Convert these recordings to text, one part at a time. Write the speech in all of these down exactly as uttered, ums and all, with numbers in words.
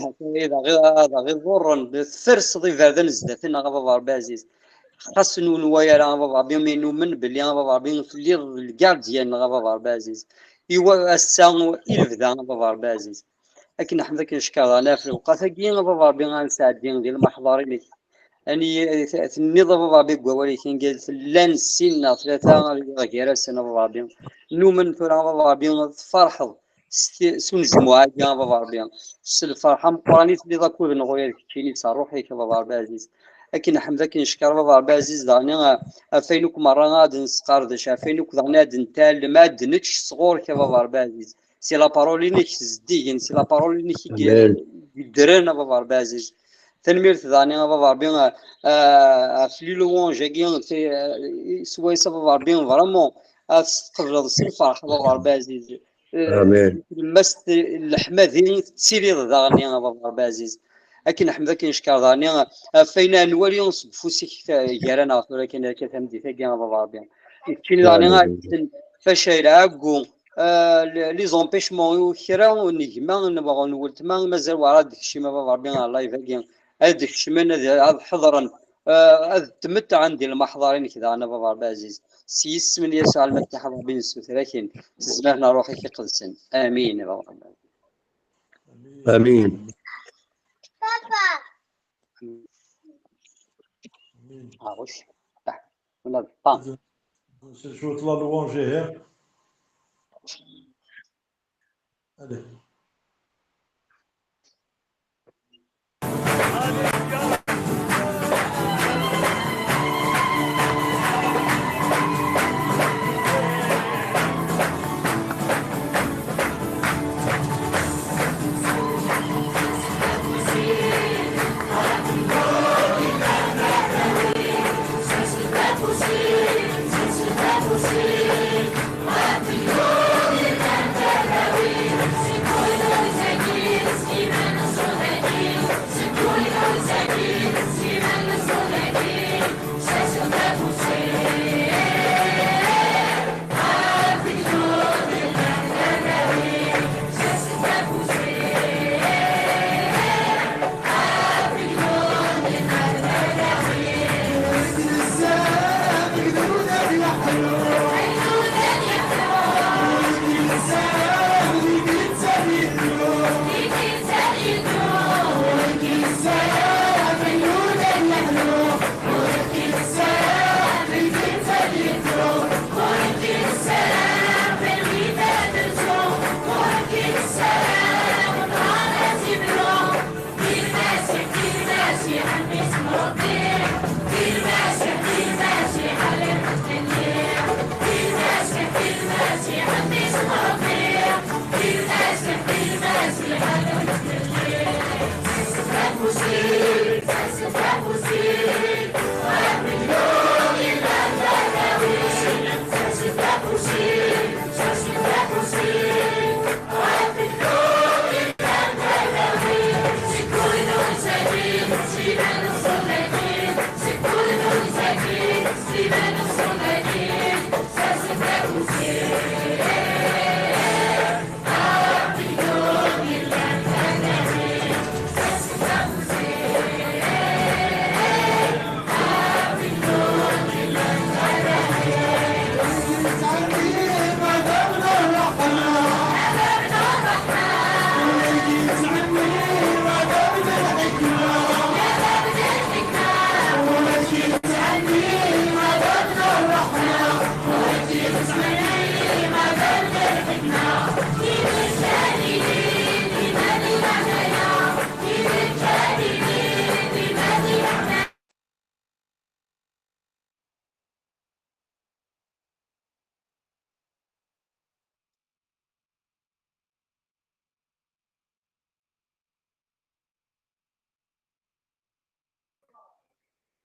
Daɣ, daɣ iḍurren, tferseḍ iberdan zdat-neɣ, a baba Ṛebbi ɛziz. Xas ur nwala ara, a baba Ṛebbi, mi numen belli, a baba Ṛebbi, telliḍ d lgardyan-nneɣ, a baba Ṛebbi ɛziz. Iwa ass-a i lebda, a baba Ṛebbi ɛziz. Akken neḥmed, akken neckeṛ daɣen ɣef lewqat-agi, a baba Ṛebbi, ad nesɛeddi di lmeḥḍar-inek. Ani, tenniḍ, a baba Ṛebbi, deg wawal-ik, anga llan sin neɣ tlata ad iliɣ gar-asen, a baba Ṛebbi. Numen tura, a baba Ṛebbi, tferḥeḍ s ti-, s unejmuɛ-agi, a baba Ṛebbi. S lferḥ ameqqran i telliḍ akked-neɣ ula d keččini s ṛṛuḥ-ik, a baba Ṛebbi ɛziz. Akken neḥmed, akken neckeṛ, a baba Ṛebbi ɛziz, daɣen, ɣef wayen akk merra ad nesqerdec, ɣef wayen akk daɣen ad nettallem, ad nečč sɣur-k, a baba Ṛebbi ɛziz. Si la parole-inek zeddigen, si la parole-inek i yeddren, a baba Ṛebbi ɛziz. Tanemmirt daɣen, a baba Ṛebbi, ah, ah, ɣef les louanges-agi, ti-, ah, swayes, a baba Ṛebbi, vraiment, ad tqebleḍ s lferḥ, a baba Ṛebbi ɛziz. Eh, amin. Tlemmast n leḥmadi tettiliḍ daɣen, a baba Ṛebbi ɛziz. Akken neḥmed, akken neckeṛ daɣen, ɣef wayen ad nwali seg ufus-ik ta-, gar-aneɣ tura kan akka tameddit-agi, a baba Ṛebbi. Keččini daɣen, amin, ad facayel ɛeggu, ah, les empêchements, kra n gma, n weltma, mazal werɛad d-kcim, a baba Ṛebbi, ɣer live-agi. Ad d-kecmen, ad, ad ḥeḍren, ah, ad tmetɛen di lmeḥḍar-inek daɣen, a baba Ṛebbi ɛziz. S yisem n Yasuɛ Lmasiḥ, a Ṛebbi, nessuter-ak-in s zzman n Ṛṛuḥ-ik Iqedsen. Amin, a baba Ṛebbi. Amin. Amin. Ah, wesh. Ah, on a pas. C'est sur la louange, hein? Allez.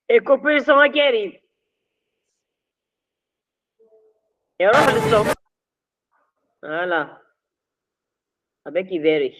Ikupi le son a Karim. Iruḥ le son. Voilà. Avec Iberik.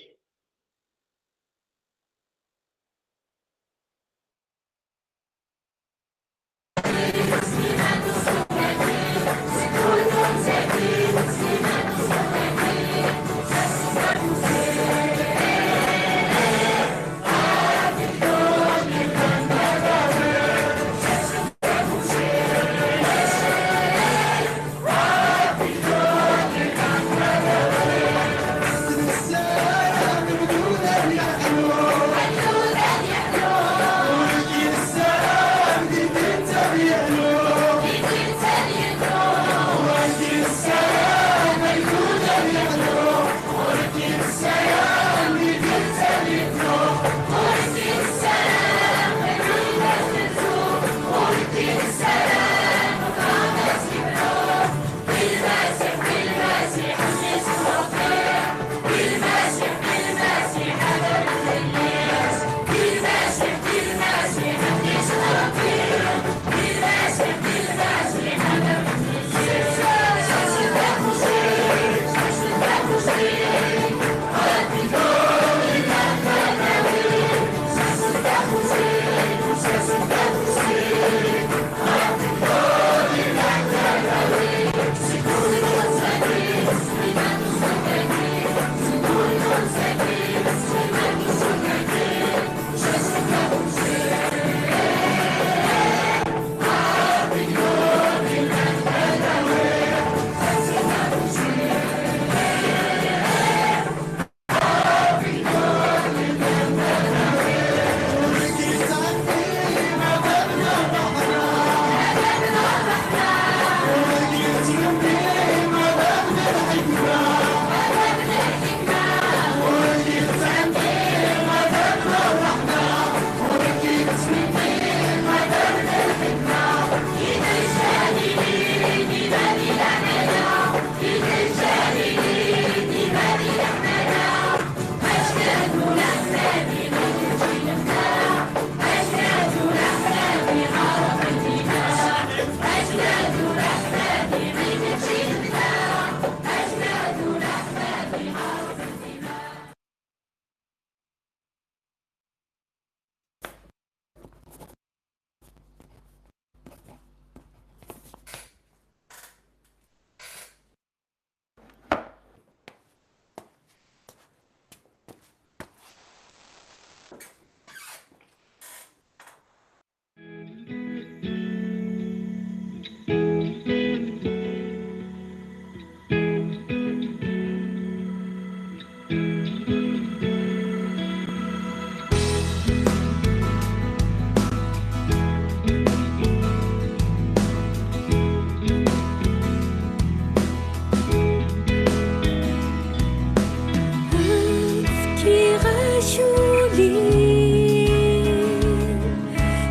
Fkiɣ-ak ul-iw,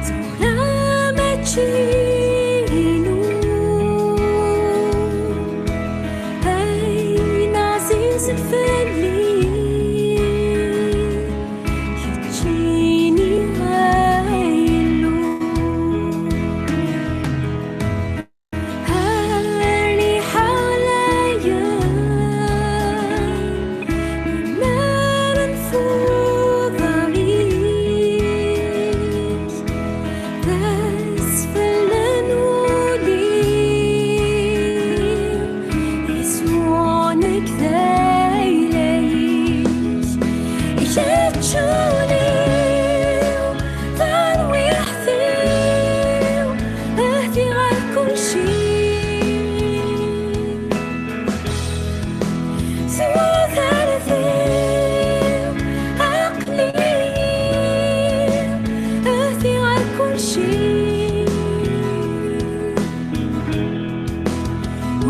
tura mačči inu. Ayen ɛzizen fell-i, keččini ay Illu. Rriḥa laya, imaren f uḍar-ik, d asfel n wul-iw, Yasuɛ nekk d ayla-ik. Kečč ul-iw, tarwiḥt-iw, ahdi ɣer kulci. Tudert-iw, aql-i, ahdi ɣer kulci.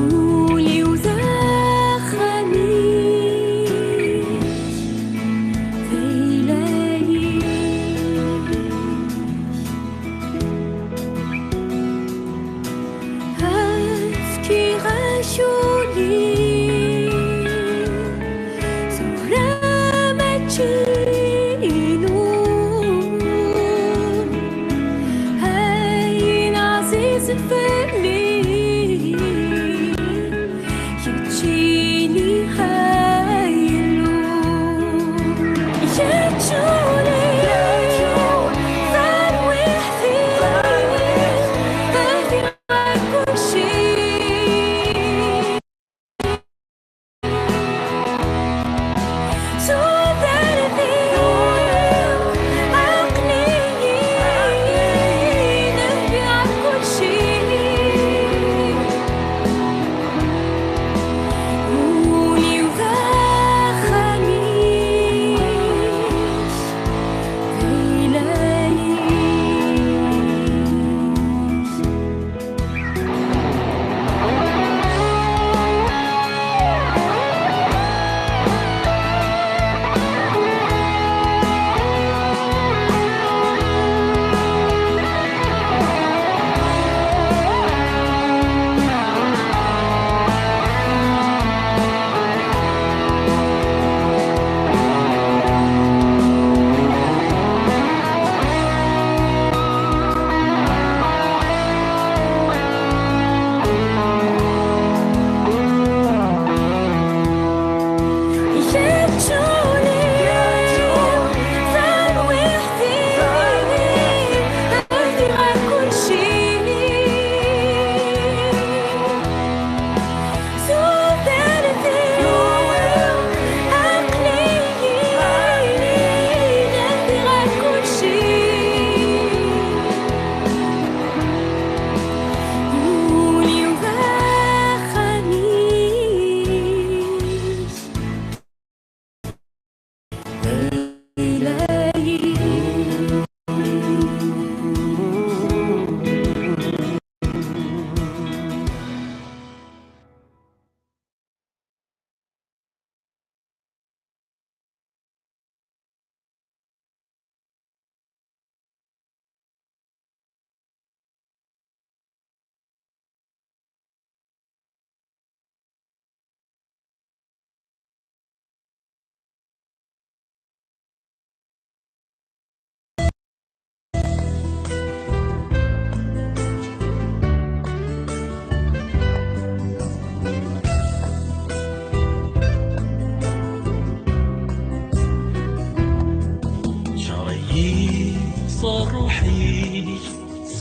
Ul-iw d axxam-ik, d ayla-ik. Fkiɣ-ak ul-iw, tura mačči inu.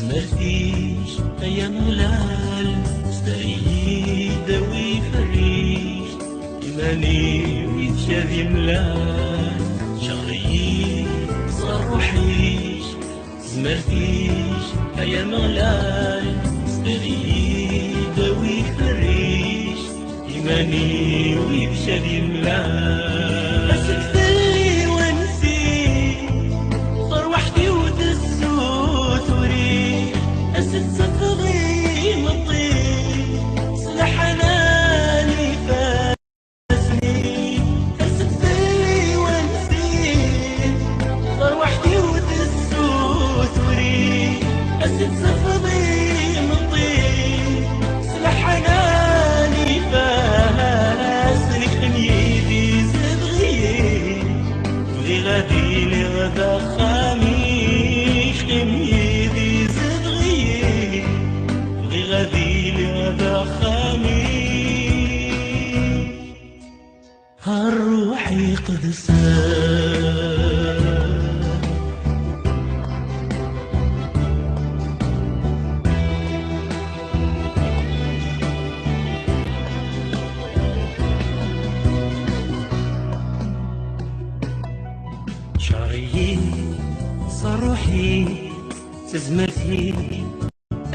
Tezmert-ik, ay Ameɣlal, sder-iyi-d, awi iferr-ik, iman-iw yid-k ad imlal, cɣel-iyi s ṛṛuḥ-ik. Tezmert-ik, ay Ameɣlal, sder-iyi-d, awi iferr-ik, iman-iw yid-k ad imlal. As-d fell-i wansi, tarwiḥt-iw tessuturi, as-d sefḍ imeṭṭi, s leḥnan ifassen-ik. As-d fell-i wansi, tarwiḥt-iw tessuturi, as-d sefḍ imeṭṭi, s leḥnan ifassen-ik. Qqim yid-i, zedɣ-iyi, bɣiɣ ad iliɣ d axxam-ik. Qqim yid-i, zedɣ-iyi, bɣiɣ ad iliɣ d axxam-ik. A Ṛṛuḥ Iqedsen. Cɣel-iyi s ṛṛuḥ-ik, s tezmert-ik,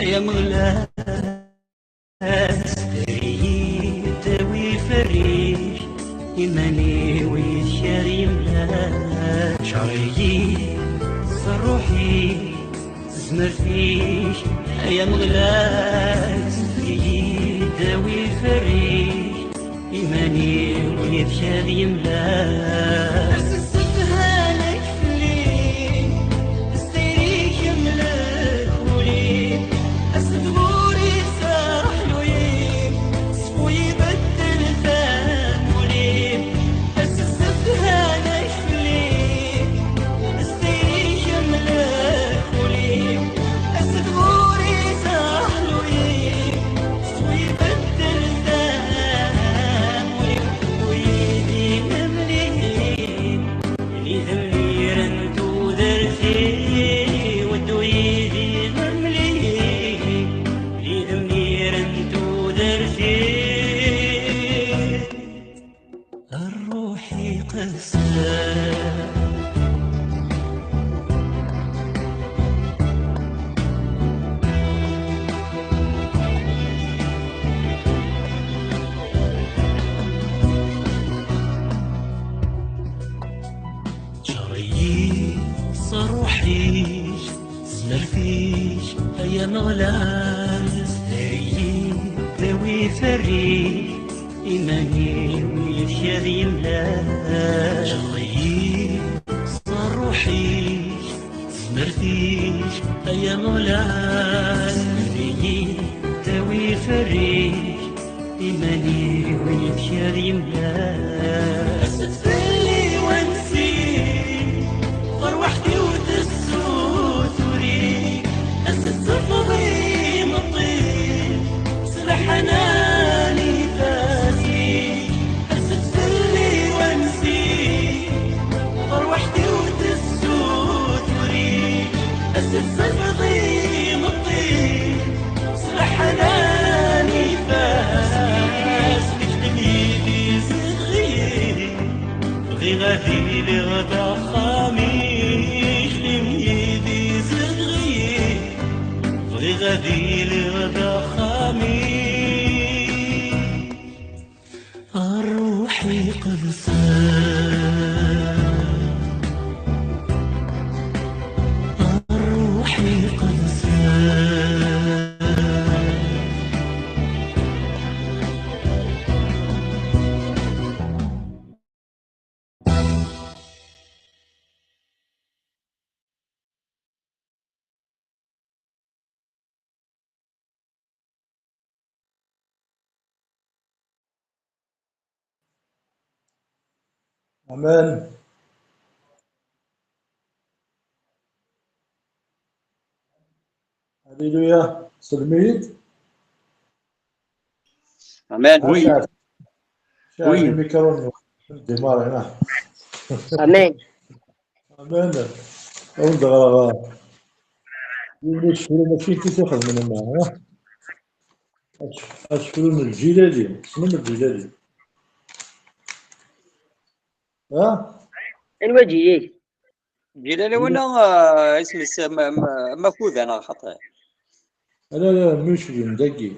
ay Ameɣlal. Sder-iyi-d, awi iferr-ik, iman-iw yid-k ad imlal. Cɣel-iyi s ṛṛuḥ-ik, s tezmert-ik, ay Ameɣlal. Sder-iyi-d, awi iferr-ik, iman-iw yid-k ad imlal. As-d sefhan-ik fell-i, s tayri-k mlek ul-iw, as-d ɣur-i s aḥluy-im, ṣfu ibeddel tamuli-m. As-d sefhan-ik fell-i, s tayri-k mlek ul-iw, as-d ɣur-i s aḥluy-im, ṣfu ibeddel tamuli-m. Ddu yid-i memlil, lidem miren tudert-iw. Ddu yid-i memlil, lidem miren tudert-iw. A Ṛṛuḥ Iqedsen. Cɣel-iyi s ṛṛuḥ-ik, s tezmert-ik, ay Ameɣlal. Sder-iyi-d, awi iferr-ik, iman-iw yid-k ad imlal. Cɣel-iyi s ṛṛuḥ-ik, s tezmert-ik, ay Ameɣlal. Sder-iyi-d, awi iferr-ik, iman-iw yid-k ad imlal. As-d fell-i wansi, tarwiḥt-iw tessuturi, as-d sefḍ imeṭṭi, s leḥnan ifassen-ik. As-d fell-i wansi, tarwiḥt-iw tessuturi, as-d sefḍ imeṭṭi, s leḥnan ifassen-ik. Qqim yid-i, zedɣ-iyi, bɣiɣ ad iliɣ d axxam-ik. Qqim yid-i, zedɣ-iyi, bɣiɣ ad iliɣ d axxam-ik. A Ṛṛuḥ Iqedsen. A Ṛṛuḥ Iqedsen. Amen. Alléluia. Sel-iyi-d. Amen. Oui. Cɛel, cɛel, oui, lmikru-nwen. Démarrer, ah. Amen. Amen. Awen-d ɣreɣ. Yiwen n usefru mačči d titi xedmen ama, ha? Asef-, asefru n Lǧilali, tessnem Lǧilali? Ha? Anwa Ǧilali? Ǧilali wina, ah, isem-is ma, ma, Makuda neɣ xaṭi? Ala, ala, Muslim dagi.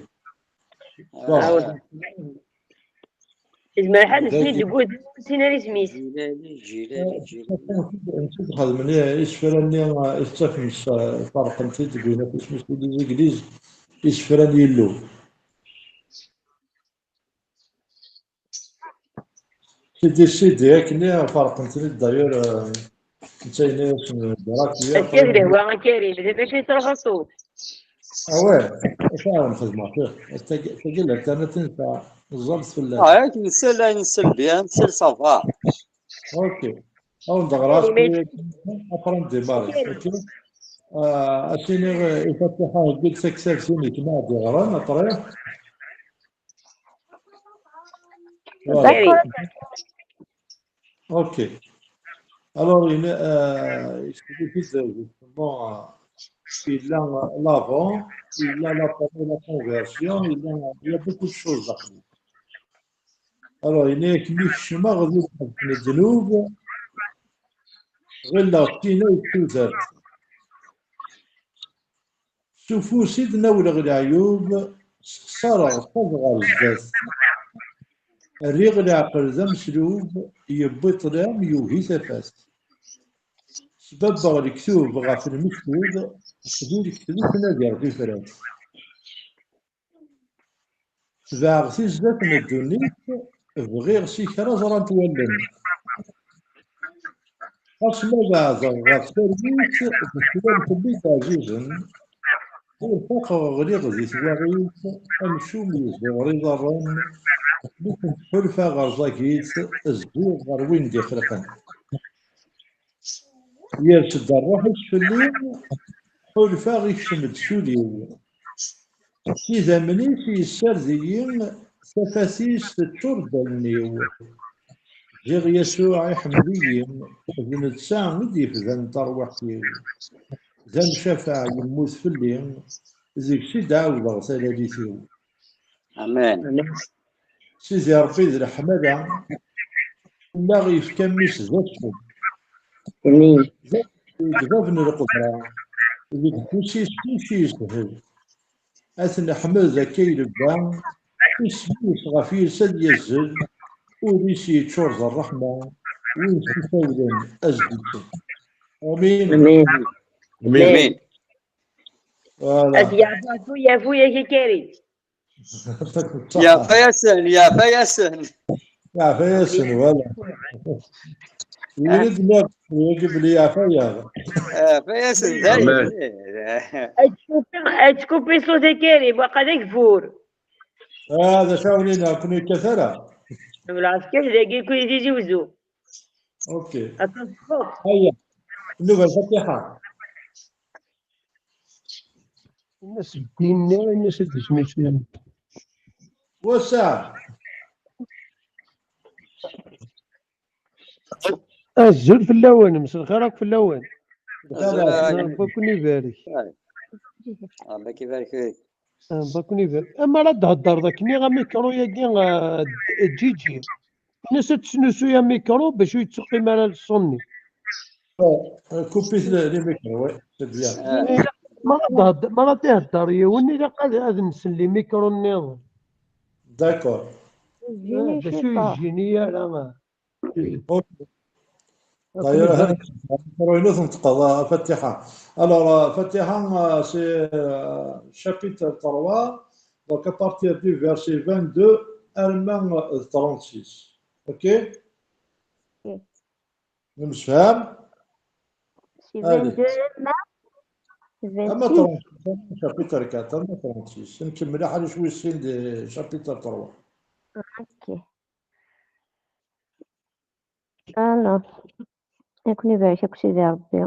Yezmer ḥad nessen-it deg wudem, ur nessin ara isem-is. Ǧilali, Ǧilali, Ǧilali. Netta xedmen isefra-nni i tettafem s-, ferqen-t-id deg win akk isem-is di Legliz, isefra n Yillu. Sidi, sidi, akken i ferqen-ten-id d'ailleurs, eh, netta yenna-yasen Dracula. Akka d lehwa a Karim, d acu i tettruḥuḍ? Ah ouais, acu ara nxedmeɣ? Tagi, tagi l'internet nesɛa, ẓẓallet fell-as. Ah, akken nsel, ayen nsel bien, nsel ça va. Ok. Awen d-ɣreɣ après ndémarrer, ok. Ah, ad s-iniɣ, eh, i Fatiḥa, heggi-d taktabt-inek ma ad d-iɣren, après. Voilà. Karim. Ok. Alors, il, euh, il suffit de, justement, euh, il a l'avant, il a la, la conversion, il a, il y a beaucoup de choses à faire. Alors, il est كمي كشمة غدي نحب ندنوب غير لا كينا يتوزر. S ufus i d-nawleɣ leɛyub, sexṣareɣ, ffeɣ ɣer zdat. Rriɣ leɛqel d ameslub, yewwi ṭṭlam, yugi tafat. Sbabbeɣ lektub ɣef lmektub, di lekdeb nadiɣ tifrat. Tebɛeɣ tizdat n ddunit, bɣiɣ si kra ẓrant wallen. Xas ma beɛdeɣ ɣef talwit, d kra n fell-i d-ɛzizen. Ur faqeɣ ɣliɣ di twaɣit, amcum yezzuɣer iḍarren, mi tent-ḥulfaɣ rẓagit, zziɣ ɣer win d-ixelqen. Yers-d rruḥ-is fell-i, ḥulfaɣ ikcem-d s ul-iw. S idammen-is yessared-iyi, tafat-is teččur-d allen-iw. Ziɣ Yasuɛ iḥemmel-iyi, d netta i d-yefdan tarwiḥt-iw. D amcafaɛ yemmut fell-i, deg-s i d-ɛawdeɣ talalit-iw. Amen. Sidi Ṛebbi d leḥmala, fell-aɣ yefka mmi-s d acu. Deg bab n lqudra, deg ufus-is kullec yeshel. Ad t-neḥmed akka i lebda, isem-is ɣef yiles ad yazzel, ul-is yeččur d ṛṛeḥma, win s-ifawlen ad s-d-isel. Amin. Amin. Amin. Voilà. Ad yeɛfu, yeɛfu yagi Karim. Yeɛfa-yasen, yeɛfa-yasen. Yeɛfa-yasen, voilà. Yuli-d nniɣ, yagi belli yeɛfa-yaɣ. Yeɛfa-yasen, dayen. Ad tkupi, ad tkupi ṣṣut a Karim, waqa d agfur. Ah, d acu awen-iniɣ, ur ken-yekkat ara. Lɛesker dagi, kul Tizi Wezzu. Ok. Aṭas n ṣṣut. Aya. Nnuba Fatiḥa. Ini-as ddin-nni, ini-as ad isem-is. Wasa. Azul fell-awen, mselxir akk fell-awen. Azul. Rebbi ad ken-ibarek. Rebbi ad k-ibarek. Rebbi ad ken-ibarek. Amar ad d-thedreḍ akken i amikru-yagi, ah, Ǧiǧi. Ini-as ad tesnusuy amikru bac ur yettuqqim ara ṣṣut-nni. Kupit le, le micro, ouais, c'est bien. Ma ara d-thedder, ma ara d-ihedder yiwen, ilaq ad, ad nsel i mikru nniḍen. D'accord. D acu yejjini ara. Ok. D'ailleurs, inu tenṭeqeḍ, ah, Fatiḥa. Alors, ah, Fatiḥa, ah, c'est, euh, chapitre trois, donc à partir du verset vingt-deux arma, euh, trente-six. Ok? Nemsefham? C'est Allez. vingt-deux, Ama vingt-six. trente-six, chapitre quatre, ama trente-six. Nkemmel aḥric wis sin di chapitre trois. Ok. Alors, ad ken-ibarek akk Sidi Ṛebbi.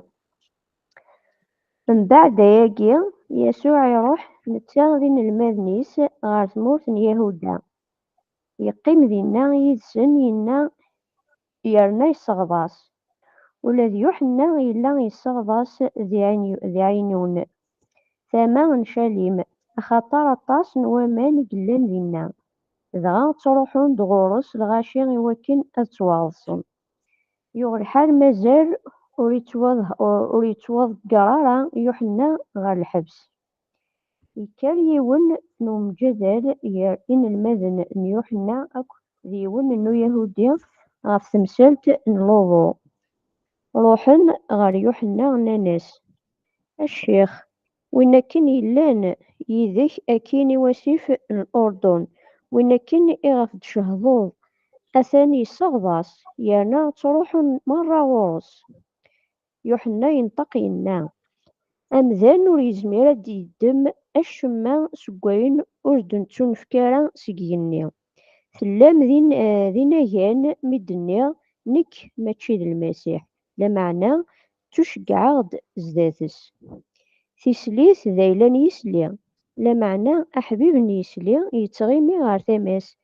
Mbeɛd ayagi, Yasuɛ iṛuḥ, netta d inelmaden-is, ɣer tmurt n Yahuda. Yeqqim dinna yid-sen, yenna, yerna yesseɣḍas. Ula d Yuḥenna yella yesseɣḍas di Ɛin-, di Ɛinun. tama n Calim, axaṭer aṭas n waman i yellan dinna. Dɣa ttruḥun-d ɣur-s lɣaci i wakken ad ttwaɛeḍsen. Yuɣ lḥal mazal ur yettwaḍ-, ur yettwaḍegger ara Yuḥenna ɣer lḥebs. Yekker yiwen n umǧadal gar inelmaden n Yuḥenna akked yiwen n Uyahudi ɣef temsalt n luḍu. Ruḥen ɣer Yuḥenna, nnan-as: "A Ccix, win akken yellan yid-k akkin i wasif n Urdun, win akken iɣef d-tcehdeḍ, atan yesseɣḍas, yerna ttruḥun merra ɣur-s." Yuḥenna yenṭeq, yenna: "Amdan ur yezmir ad d-yeddem acemma seg wayen ur d-nettunefk ara seg igenni. Tellam d in-, eh, d inagan mi d-nniɣ nekk mačči d Lmasiḥ, lameɛna ttuceggɛeɣ-d zdat-s. Tislit d ayla n yisli, lameɛna aḥbib n yisli yettɣimi ɣer tama-s,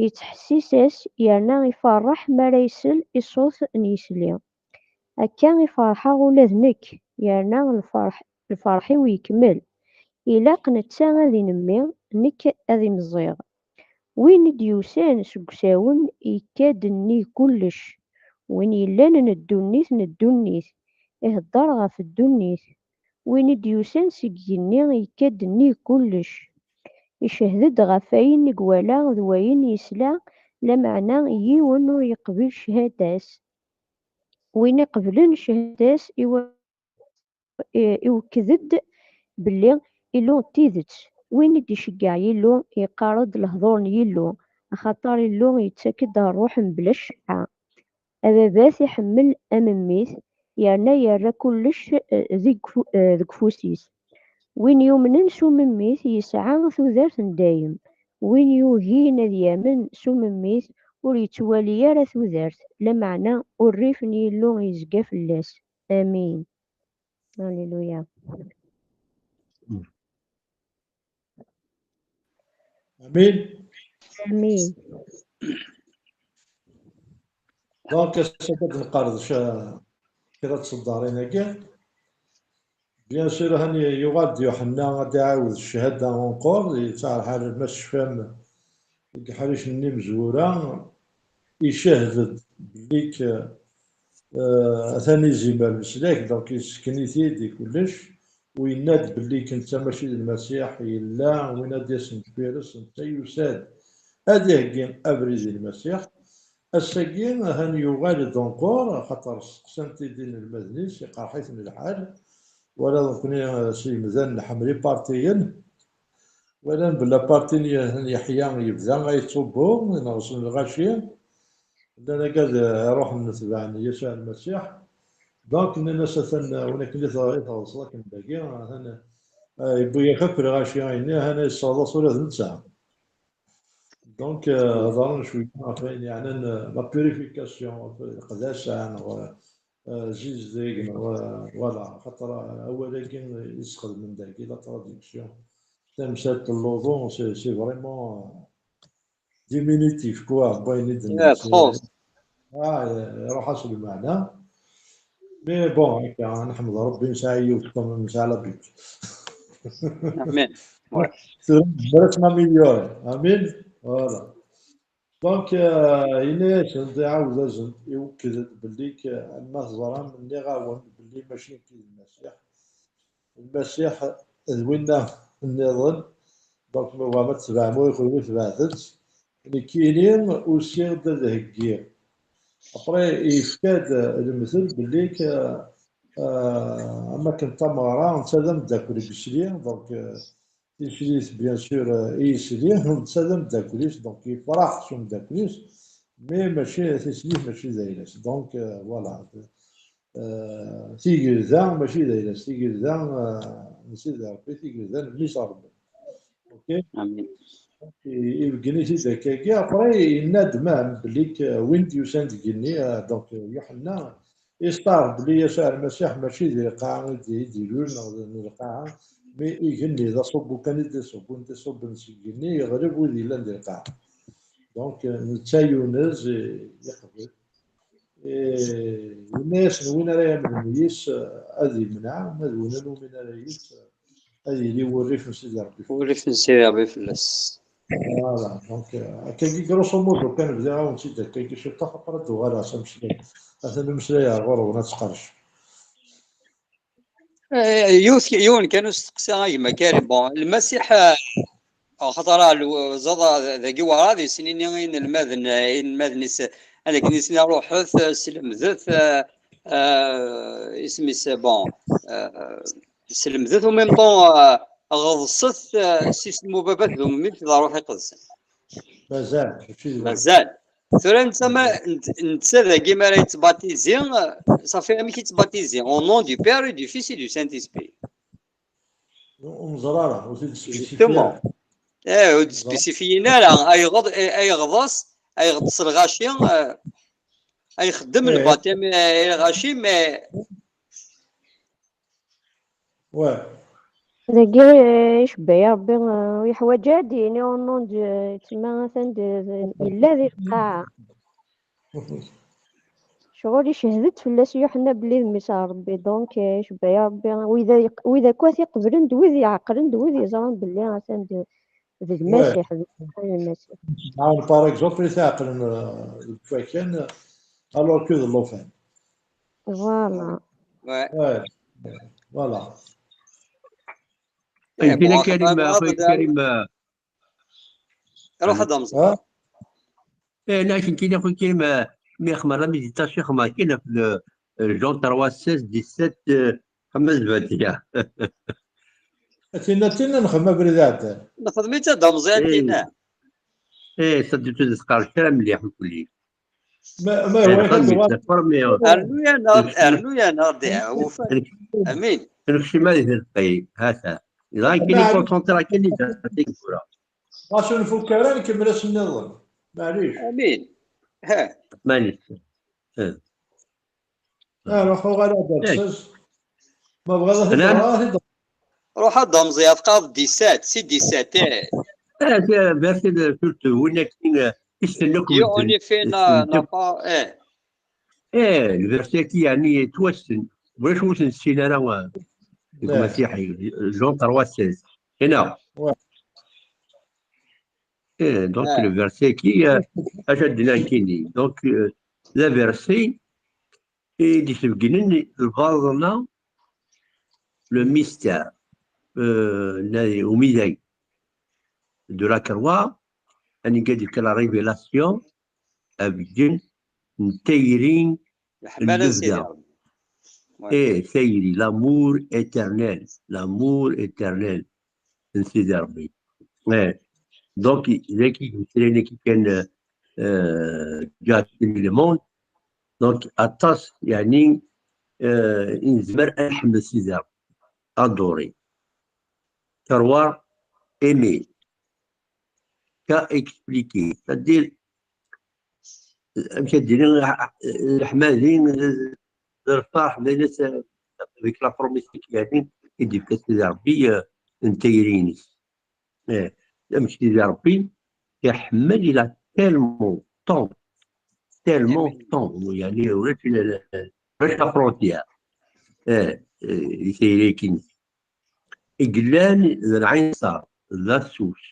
yettḥessis-as, yerna iferreḥ mi ara isel i ṣṣut n yisli. Akka i ferḥeɣ ula d nekk, yerna lferḥ, lferḥ-iw yekmel. Ilaq netta ad inemmi, nekk ad imẓiɣ. Win i d-yusan seg usawen yekka-d nnig kullec. Win yellan n ddunit n ddunit, ihedder ɣef ddunit. Win i d-yusan seg igenni yekka-d nnig kullec. Icehhed-d ɣef wayen i iwala d wayen yesla, lameɛna yiwen ur yeqbil ccahada-s. Win iqeblen ccahada-s iw-, i-, iwekked-d belli Illu d tidet. Win i d-iceggeɛ Yillu, yeqqar-d lehdur n Yillu, axaṭer Illu yettak-d ṛṛuḥ mebla ccedɛa. Ababat iḥemmel amemmit, yerna yerra kullec, eh, deg ufu-, eh, deg ufus-is. Win yumnen s umemmit yesɛa tudert n dayem. Win yugin ad yamen s umemmit ur yettwali ara tudert, lameɛna urrif n Yillu yezga fell-as. Amin. Alléluia. Amin. Amin. Donc, ass-a ad nqerdec, euh, kra n tseddarin-agi. Bien sûr, hani yuɣal-d Yuḥenna ad d-iɛawed ccahada encore, yettɛerḥal ma tecfam deg iḥricen n imezwura, icehhed-d belli k-, euh, atan izimer leslak, donc yessken-it-id i kullec, u yenna-d belli k-, netta mačči d Lmasiḥ, yella win ad d-yasen deffir-s, netta yusa-d ad iheggi abrid i Lmasiḥ. Ass-agi, ahan yuɣal-d encore, axaṭer steqsan-t-id inelmaden-is, iqerḥ-iten lḥal. Wala nekkni, eh, s yemdanen nḥemmel ipartiyen. Walan belli aparti n Ye-, n Yeḥya yebda a yettubbu, ineɣsen lɣaci. Llan agad, eh, iruḥen tebɛen Yasuɛ Lmasiḥ. Donc, nnan-as, atan, eh, win akken i t-, i tɣeṣṣeḍ akken dagi, atan, eh, yewwi-yak akk lɣaci-agi, ahan yesseɣḍas ula d netta. Donc, euh, ḍerren cwiya ɣef wayen yeɛnan, euh, la purification, ɣef leqdac-a, neɣ, euh, zizdeg, neɣ, euh, voilà, xaṭer, euh, awal-agi i sxedmen dagi, la traduction, tamsalt n luḍu, c'est, c'est vraiment, euh, diminutif, quoi, n wayen i d-nnan. Ah, iruḥ-as lmeɛna. Mais bon, akka, nḥemd Rebbi, nesɛa yiwet, comme nesɛa la Bible. Amin. Tura nezmer ad t-naméliorer. Amin. Voilà. Donc, euh, yenna-yasen-d, iɛawed-asen, iwekked-d belli k-, ma teẓram, nniɣ-awen belli mačči nekk i d Lmasiḥ. Lmasiḥ d winna nniḍen. Donc, ma tebɣam ad tebɛem, ur, ur tebɛet-tt. Nekkini usiɣ-d ad heggiɣ. Après, yefka-d lemtel belli k-, euh, am akken tameɣra, netta d ameddakel n yesli, donc, euh, tislit, bien sûr, euh, i yesli, netta d ameddakel-is, donc yefreḥ s umeddakel-is, mais mačči, tislit mačči d ayla-s. Donc, euh, voilà. Euh, tigelda mačči d ayla-s, tigelda, euh, n Sidi Ṛebbi, tigelda n mmi-s n Ṛebbi. Ok? Amin. I-, ibeggen-it-id akkagi, après yenna-d même belli k-, win d-yusan deg igenni, euh, donc, euh, Yuḥenna, yesteɛṛef belli Yasuɛ Lmasiḥ mačči di lqaɛa i d-, i d-ilul, neɣ d, n lqaɛa, mais igenni d aṣubbu kan i d-iṣubbu, win d-iṣubben seg igenni yeɣleb wid yellan di lqaɛa. Donc, euh, netta yunez, euh, yeqbel. Eh, yenna-yasen, win ara yamnen yis, eh, ad imneɛ, ma d win ur numin ara yis, eh, ad yili wurrif n Sidi Ṛebbi. Wurrif n Sidi Ṛebbi fell-as. Voilà, donc, euh, akkagi, grosso modo, kan bdiɣ-awen-tt-id akkagi ciṭṭax, après ad d-uɣaleɣ s ameslay. Atan ameslay ar ɣur-wen, ad tqerrec. Eh, yiwet, yiwen kan usteqsi, a gma Karim. Bon, Lmasiḥ, eh, axaṭer, ah, lw-, ẓaḍ, ah, dagi werɛad yesnini inelmaden, eh, inelmaden-is, ad akken yesni, ruḥet, eh, slemdet, eh, eh, isem-is, bon, eh, slemdet, au même temps, eh, ɣeḍset, eh, s isem ubabat d ummi d ṛuḥ iqedsen. Mazal, mačči d Mazal. Tura netta ma, netta dagi mi ara yettbatizi, eh, safi amek yettbatizi? Au nom du Père et du Fils et du Saint-Esprit. Ur neẓri ara, ur t-id-spécifié Justement. ara. Eh, ur d-spécifié ara. Ayɣeḍ, eh, ayɣeḍ-as, ayɣeḍ s lɣaci, eh, ay xeddem Eh. Lbaṭim, eh, i lɣaci, mais Ouais. Dagi, eh, icebba-yi Rebbi, eh, ur yeḥwaǧ ara ad d-yini au nom de, tma atan d, d, yella di lqaɛa. Ccɣel icehhed-d fell-as Yuḥenna belli d mmi-s n Rebbi, donc, eh, icebba-yi Rebbi, wid, wid akk ad t-iqeblen d wid iɛeqlen d wid yeẓran belli atan d, d Lmasiḥ, d Lmasiḥ. Nɛawen, par exemple, i t-iɛeqlen, euh, deg wakan, alors que d llufan. Voilà. Ouais. Ouais. Voilà. Eh, Kina bon, Karim, axaṭer axuy hada- Karim, Ruḥ ad amẓ. Hein? eh, lakin kina axuy Karim, eh, mi xmar la méditation, xmar kina fi le, eh, Jean trois seize dix-sept, eh, xmar zbatiya. Tina, tina nxem abrid iɛeddan. Nexdem-itt ad amẓi a Eh. Tina. Eh, ça de tout ce que je mliḥ kulli. Ma, ma هو Nxem يحب la première. Rnu-yaneɣ-d, rnu-yaneɣ-d, awufan. Amin. Nekcem ad ifelqi, hata. Iḍan kini Maɛlic. Concentré kini da tikkura. Ɣas ur nfuk ara, nkemmel ass nniḍen. Maɛlic. Amin. Ha. Maɛlic. Ah, ruḥ uɣal ad d-ters. Ma bɣiḍ ad Nɛam. t-id-ɣreɣ, ad t-id-ɣreɣ. Ruḥ ad d-amẓiɣ, tqaḍ dix-sept, si dix-sept, eh. Ah, c'est verset de culte, win akken, eh, issen akk Dieu en medden. effet n'a, Issen n'a akk. Pas, eh. Eh, le verset-agi, yeɛni, yettwassen. Ulac ur t-nessinen ara, eh, deg Nah. Masiḥi, Jean trois seize. Ina. Ouais. Eh, donc, Ah. le verset-agi, eh, acu ad d-nini nekkini. Donc, eh, le verset, i d-isbeggnen lbaḍna, le mystère, eh, n umidag de la croix, anga d-yefka la révélation, abeggen n tayri n Leḥmala n Sidi lebda. Ṛebbi. Ouais. Eh, tayri, l'amour éternel, l'amour éternel n Sidi Ṛebbi. Eh, donc, dagi, imeslayen-agi kan, eh, ǧǧiɣ-ten i le monde. Donc, aṭas, yeɛni, eh, i nezmer ad nḥemmel Sidi Ṛebbi, adorer. Terwa, aimer. Qu'a expliqué. C'est-à-dire, amek ad d-iniɣ, leḥmadi, d lferḥ, d ayen, avec la promesse, yeɛni, i d-yefka Sidi Ṛebbi, eh, n tayri-ines. Eh, amek Sidi Ṛebbi iḥemmel, il a tellement tant, tellement tant, yeɛni, ulac, ulac la frontière. Eh, eh, i tayri-ines. I yellan d lɛinṣer, d la source,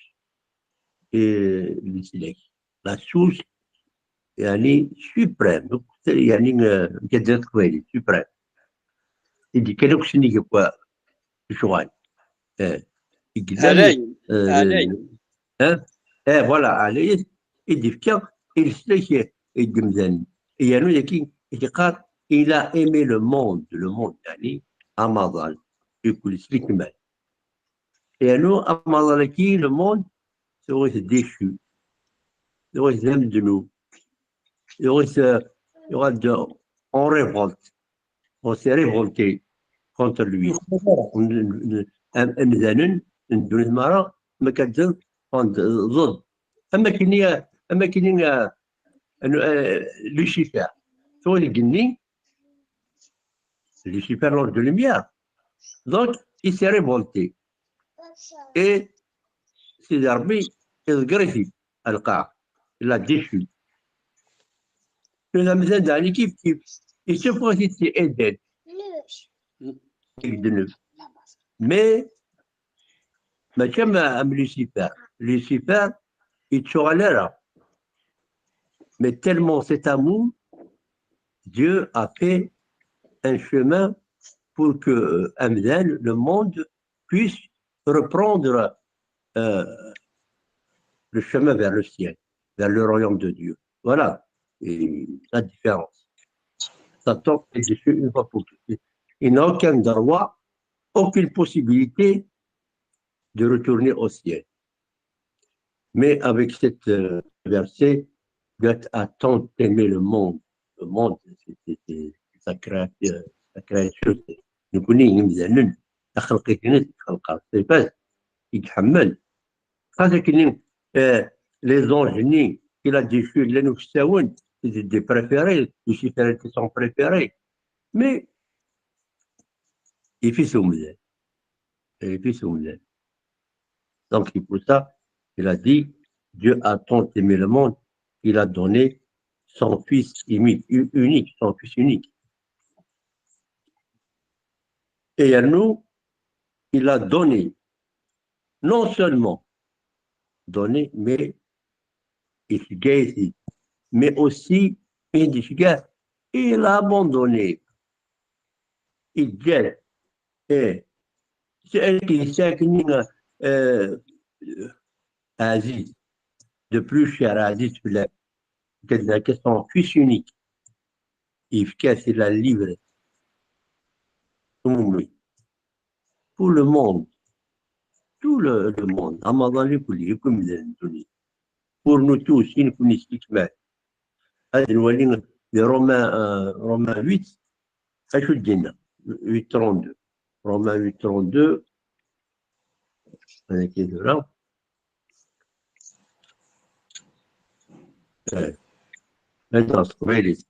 eh, n leslak. La source, yeɛni, suprême, yeɛni, eh, amek ad d-tiniḍ s teqbaylit, suprême. I d-yekkan akk sennig akk lecɣal. Eh, i yellan, Ɛlay, eh, ɛlay. Eh, eh, voilà, ɛlayet i d-yefka i leslak i yemdanen. Yernu dagi i d-yeqqar, il a aimé le monde, le monde, yeɛni amaḍal, mkul s lekmal. Yernu amaḍal-agi, le monde, tuɣ-it déchu, tuɣ-it d amednub, tuɣ-it, eh, yuɣal-d en révolte. On s'est révolté contre lui. N-, n-, n-, am-, amdanen n ddunit merra, ma akka d-, ḍ-, am akken i, am akken i, eh, eh, Lucifer. Tura deg igenni, Lucifer, l'ange de lumière. Donc, il s'est révolté. Et Sidi Ṛebbi iḍegger-it-id ar lqaɛa. Il l'a déchu. Tura amdan daɣen kif kif. Yessufeɣ-it-id si Eden. Deg ddnub. Mais Mačči am, am Lucifer. Lucifer, il ttuɣal ara. Mais tellement cet amour, Dieu a fait un chemin pour que euh, amdan, le monde, puisse reprendre euh, le chemin vers le ciel, vers le royaume de Dieu. Voilà et la différence. Satan est déchu une fois pour toutes. Il n'a aucun droit, aucune possibilité de retourner au ciel. Mais avec cette euh, verset, Dieu a tant aimé le monde. Le monde, c'est sa créature, sa créature. Nekkni imdanen, taxelqit-nnes, xelqeɣ s tafat, i iḥemmel. Xas akken euh, les anges-nni qu'il a déchu, llan uksawen, c'est des préférés, Lucifer était son préféré. Mais il fait son umdan. Et puis, c'est vrai. Donc, c'est pour ça qu'il a dit, Dieu a tant aimé le monde qu'il a donné son fils unique, unique, son fils unique. Et à nous, il a donné, non seulement donné, mais il s'est mais aussi il a abandonné. Il dit, eh, c'est un qui euh, Aziz, de plus cher Aziz, c'est son fils unique. Il a livré. Pour le monde. Tout le, le monde. Amaḍal, pour nous tous, il nous connaît. Ad nwali di Romains, euh, Romains huit, acu d-yenna? Huit trente-deux. Romains huit trente-deux. Ad ak-d-ura. Eh, ad nɣer s teqbaylit.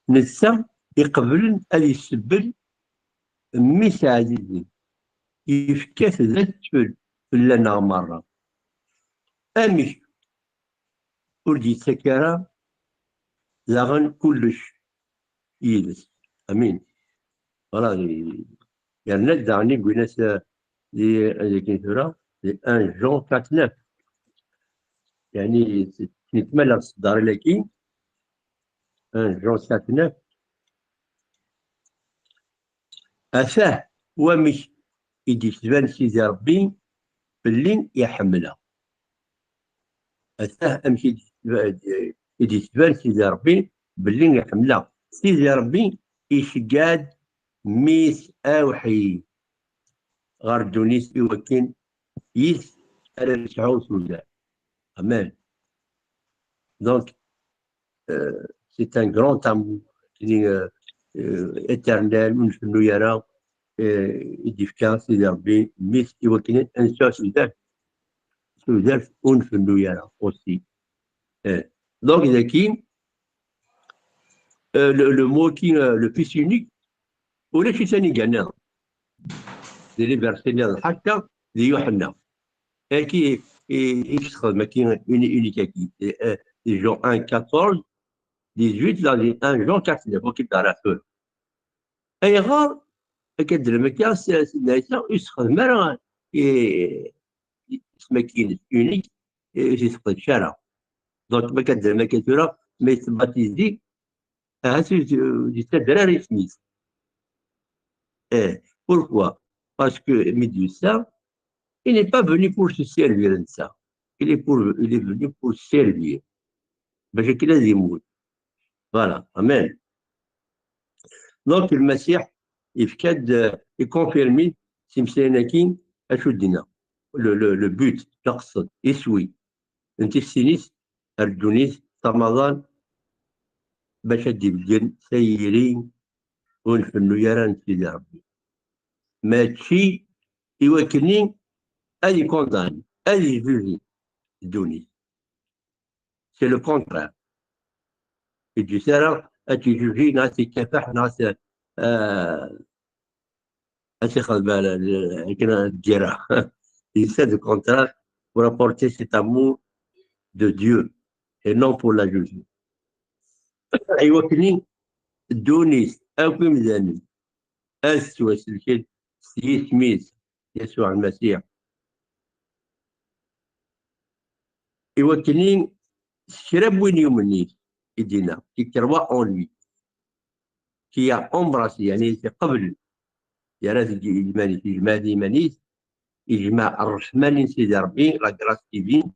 Netta iqeblen ad isebbel mmi-s ɛzizen, yefka-t d adfel fell-aneɣ merra. Amek ur d-yettak ara daɣen kullec yid-s? Amin. Voilà, yerna-d daɣen i gwinas di, di tura, di un Jean quatre neuf. Yani, netmaleɣ s ddaril-agi, un Jean quatre neuf. Atah wamek i d-yettban Sidi Ṛebbi belli iḥemmel-aɣ. Atah amek i d-yettban Sidi Ṛebbi belli iḥemmel-aɣ. Sidi Ṛebbi iceggeɛ-d mmi-s awḥid ɣer ddunit i wakken yis ara nesɛu tudert. Amen. Donc, euh, c'est un grand amour, euh, euh, éternel, ur nfennu ara, euh, i d-yefka Sidi Ṛebbi mmi-s i wakken ad nesɛu tudert. Tudert ur nfennu ara aussi. Euh, donc, daki, euh, le, le mot qui, euh, le fils unique, ulac-it aniga-nniḍen. Di les versets-nniḍen, ḥaca di Yuḥenna. Aki i, i yessexdem aki uni-, unique aki. Di, euh, di Jean un quatorze, dix-huit, là, di un Jean quatre neuf, ok, d-ara tura. Ayɣer akka d-nnan akka, s-, Sidna Ɛisa ur yessexdem ara i, isem-agi-ines, unique, ur t-yesseqdec ara. Donc, ma akka d-nnan akka tura, ma yettbatizi, ahat ur yettader ara isem-is. Eh, pourquoi? Parce que mi d-yusa, il n'est pas venu pour se servir de ça. Il est pour, il est venu pour servir. Bac akken ad yemmut. Voilà, amen. Donc, Lmasiḥ yefka-d, euh, ikonfirmi s imeslayen-agi, acu d-yenna. Le, le, le but, leqsed, iswi n tissin-is ar ddunit, s amaḍal, bac ad d-ibeggen tayri ur nfennu ara n Sidi Ṛebbi. Mačči i wakken ad ikondani, ad ijuji ddunit. C'est le contraire. Ur d-yusi ara ad t-ijuji, neɣ ad t-ikafaḥ, neɣ ad t-, euh, ad t-ixdem ala, akken ad d-yerra. Yusa-d le contraire pour apporter cet amour de Dieu et non pour la juger. I wakken ddunit akk imdanen ad ttwaselken s yisem-is, Yasuɛ Lmasiḥ, i wakken i s kra n win yumen yis, i d-yenna, qui croit en lui, qui a embrassé, yeɛni iqbel, yerra deg iman-is, yejmeɛ di iman-is, yejmeɛ ṛṛeḥma n Sidi Ṛebbi, la grâce divine,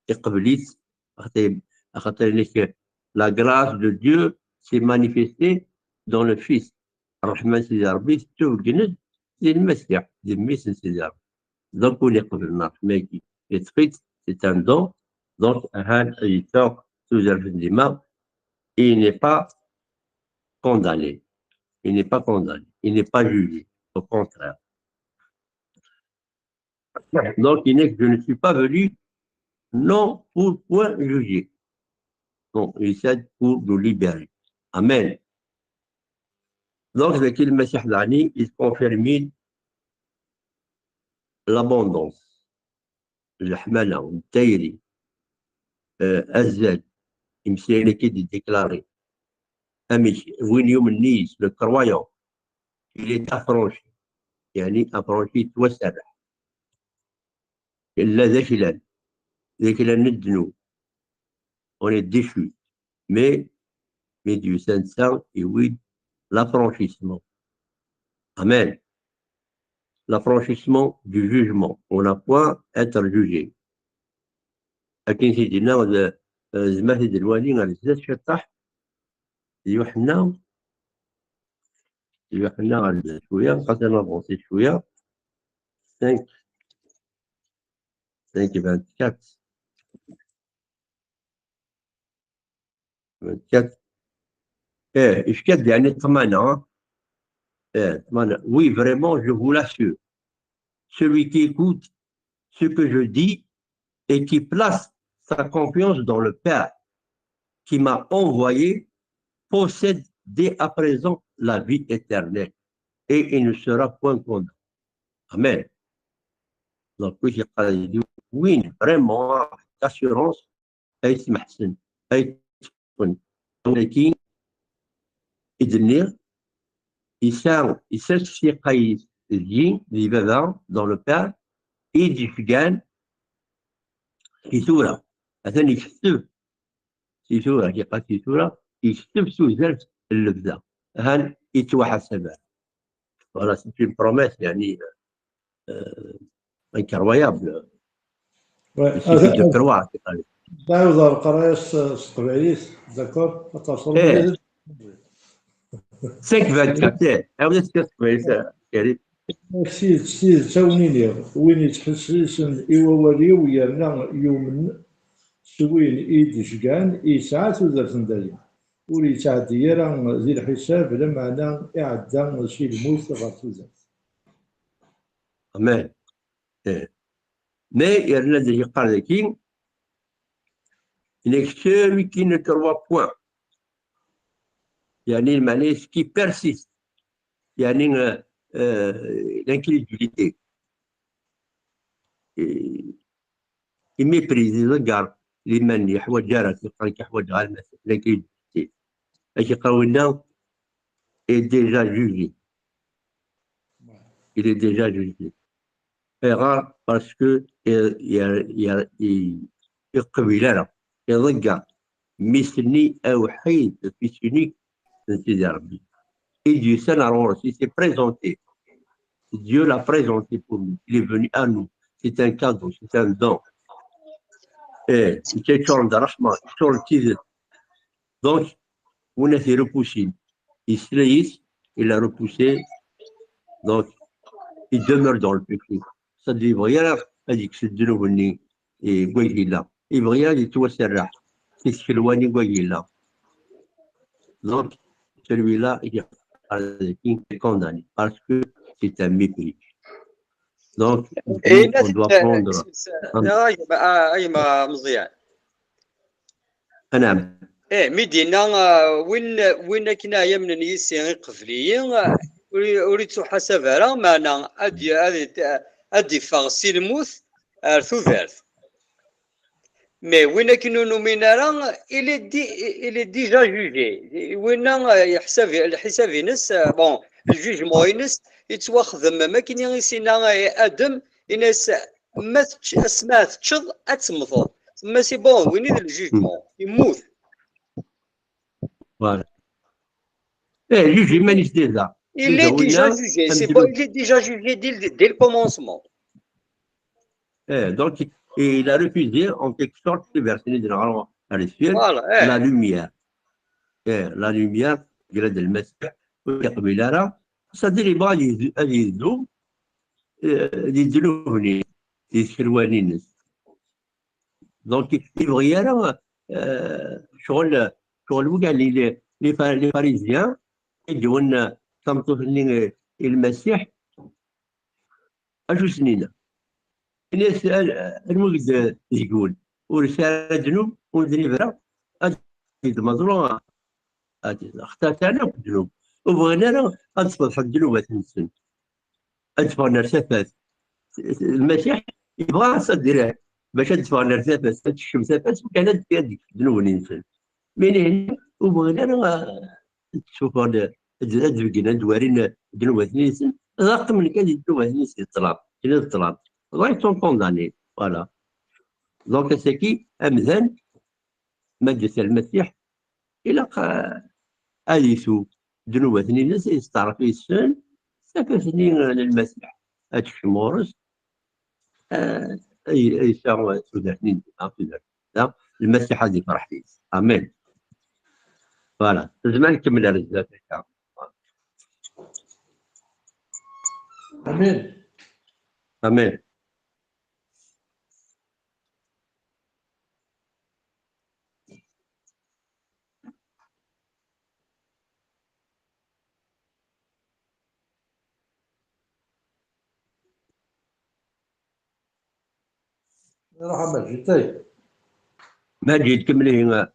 iqbel-itt, axaṭer, axaṭer inek, la grâce de Dieu s'est manifestée dans le Fils. Ṛṛeḥma n Sidi Ṛebbi tettubeggen-d di Lmasiḥ, di mmi-s n Sidi Ṛebbi. Donc, win iqeblen ṛṛeḥma-agi, yeṭṭef-itt, c'est un don. Donc, ahan, ad yeffeɣ tudert n dima, il n'est pas condamné. Il n'est pas condamné. Il n'est pas jugé. Au contraire. Donc, il n'est que je ne suis pas venu non pour point juger. Donc, il cède pour nous libérer. Amen. Donc, ذاك المسيح داني, il confirme l'abondance, leḥmala, tayri, euh, azal, imeslayen-agi d-déclaré. Amek, win yumen yis, le croyant, il est affranchi. Yeɛni affranchi, yettwaserreḥ. Yella d aklan, d aklan n ddnub. On est déchu. Mais, mi d-yusa netta, yewwi-d l'affranchissement. Amen. L'affranchissement du jugement. On n'a point à être jugé. Akken i d-yenna, d, eh, zmat i d-nwali ar zdat ciṭṭaḥ, Yuḥenna, Yuḥenna ar zdat cwiya, xas ad navansi cwiya. cinq, cinq vingt-quatre. vingt-quatre. Eh, yefka-d, yeɛni, ṭṭmana, eh? Eh, ṭṭmana. Oui, vraiment, je vous l'assure. Celui qui écoute ce que je dis et qui place sa confiance dans le Père qui m'a envoyé possède dès à présent la vie éternelle et il ne sera point condamné. Amen. Donc, oui, j'ai pas dit, oui, vraiment, d'assurance, ay smeḥsen, ay ṭṭfen. Walakin i d-nniɣ, yesɛa, yessers ssiqa-is deg-i, di Baba, dans le Père, i d-yecgan si tura. Atan yekteb si tura, yeqqar si tura, yekteb tudert n lebda. Han yettwaḥasab ara. Voilà, c'est une promesse, yeɛni, euh, incroyable. Ouais, il suffit de croire. Nɛawed ɣer leqraya s, s teqbaylit, d'accord? Ad tawṣel. Eh. cinq vingt-quatre, eh. Ɛawed-as kan s teqbaylit, eh, Karim. S tidet, s tidet, ad wen-iniɣ, win yettḥessisen i wawal-iw yerna yumen s win i d-iceggan, yesɛa tudert n dayem. Ur yettɛeddi ara di lḥisab, lameɛna iɛedda si lmut ɣer tudert. Amen. Eh. Mais yerna-d yeqqar daki, il est celui qui ne croit point. Yeɛni, lmeɛna-s, qui persiste. Yeɛni, euh, euh, l'incrédulité. Et il méprise, il regarde liman, yeḥwaǧ ara, yeqqar-ak yeḥwaǧ ɣer Lmasiḥ, l'incrédulité. Acu yeqqar winna? Est déjà jugé. Il est déjà jugé. Ayɣer? Parce que, euh, il, il, il, il qbil ara, iḍegger mmi-s-nni awḥid, le fils unique n Sidi Ṛebbi. I d-yusan ar ɣur-s, il s'est présenté. Dieu l'a présenté pour nous. Il est venu à nous. C'est un cadeau, c'est un don. Eh, yeččuren d ṛṛeḥma, yeččuren d tidet. Donc, win i t-irepoussin, yesla-yis, il l'a repoussé. Donc, il demeure dans le péché. C'est-à-dire, yebɣa ara ad yekkes ddnub-nni, eh, deg wayeg yella. Yebɣa ara ad yettwaserreḥ si tkelwa-nni deg wayeg yella. Donc, celui-là, il est condamné parce que c'est un mépris. Donc, on doit prendre. Ah, ah, ah, ah, Meẓyan. Anɛam. Eh, mi d-yenna, ah, win, win akken ara yamnen yis-i iqbel-iyi, ah, ur, ur yettuḥasab ara, meɛna ad, ad, ad d-iffeɣ si lmut ar tudert. Mais win akken ur numin ara, il est di-, il est déjà jugé. Winna, ah, yeḥsab, lḥisab-ines, ah, bon, le jugement-ines, yettwaxdem am akken i s-yenna, ah, Adem, yenna-as, ma tečč-, asma teččeḍ, ad temmteḍ. Mais c'est bon, we need le jugement. Il mourut. Voilà. Eh, juge iman-is déjà. Il est déjà jugé. C'est bon, il est déjà jugé dès, dès le commencement. Eh, donc, il a refusé en quelque sorte de verser à l'esprit voilà, eh. La lumière. Eh, la lumière, grade le masque, c'est-à-dire, il va aller, aller, les Donc, il y a شغل شغل وقال لي les pharisiens يدون تمطوثني المسيح اجو سنينه الناس المجد يقول ورسالة ذنوب ونذنب راه المظلوم اختار تاعنا الذنوب وبغينا راه غنصبح الذنوب تنسن ادفعنا لسفاس المسيح يبغى صدره باش ادفعنا لسفاس تشم سفاس وكان هذيك الذنوب اللي نسن من هنا وبغينا راه تشوف هذا الدبقنا دوارين الذنوب اللي نسن رغم كان الذنوب اللي نسن الطلاب كان الطلاب الله يكون كونداني voilà donc c'est qui امذان ما جاء المسيح الى هذه ذنوباتني الناس يستعرف يسن سكتني للمسيح هذا الشمورس يسعى سوداتني لا المسيح هذه فرحتي امين voilà زمان نكمل على الزلافه امين امين روح مجيد طيب مجيد كملي آه،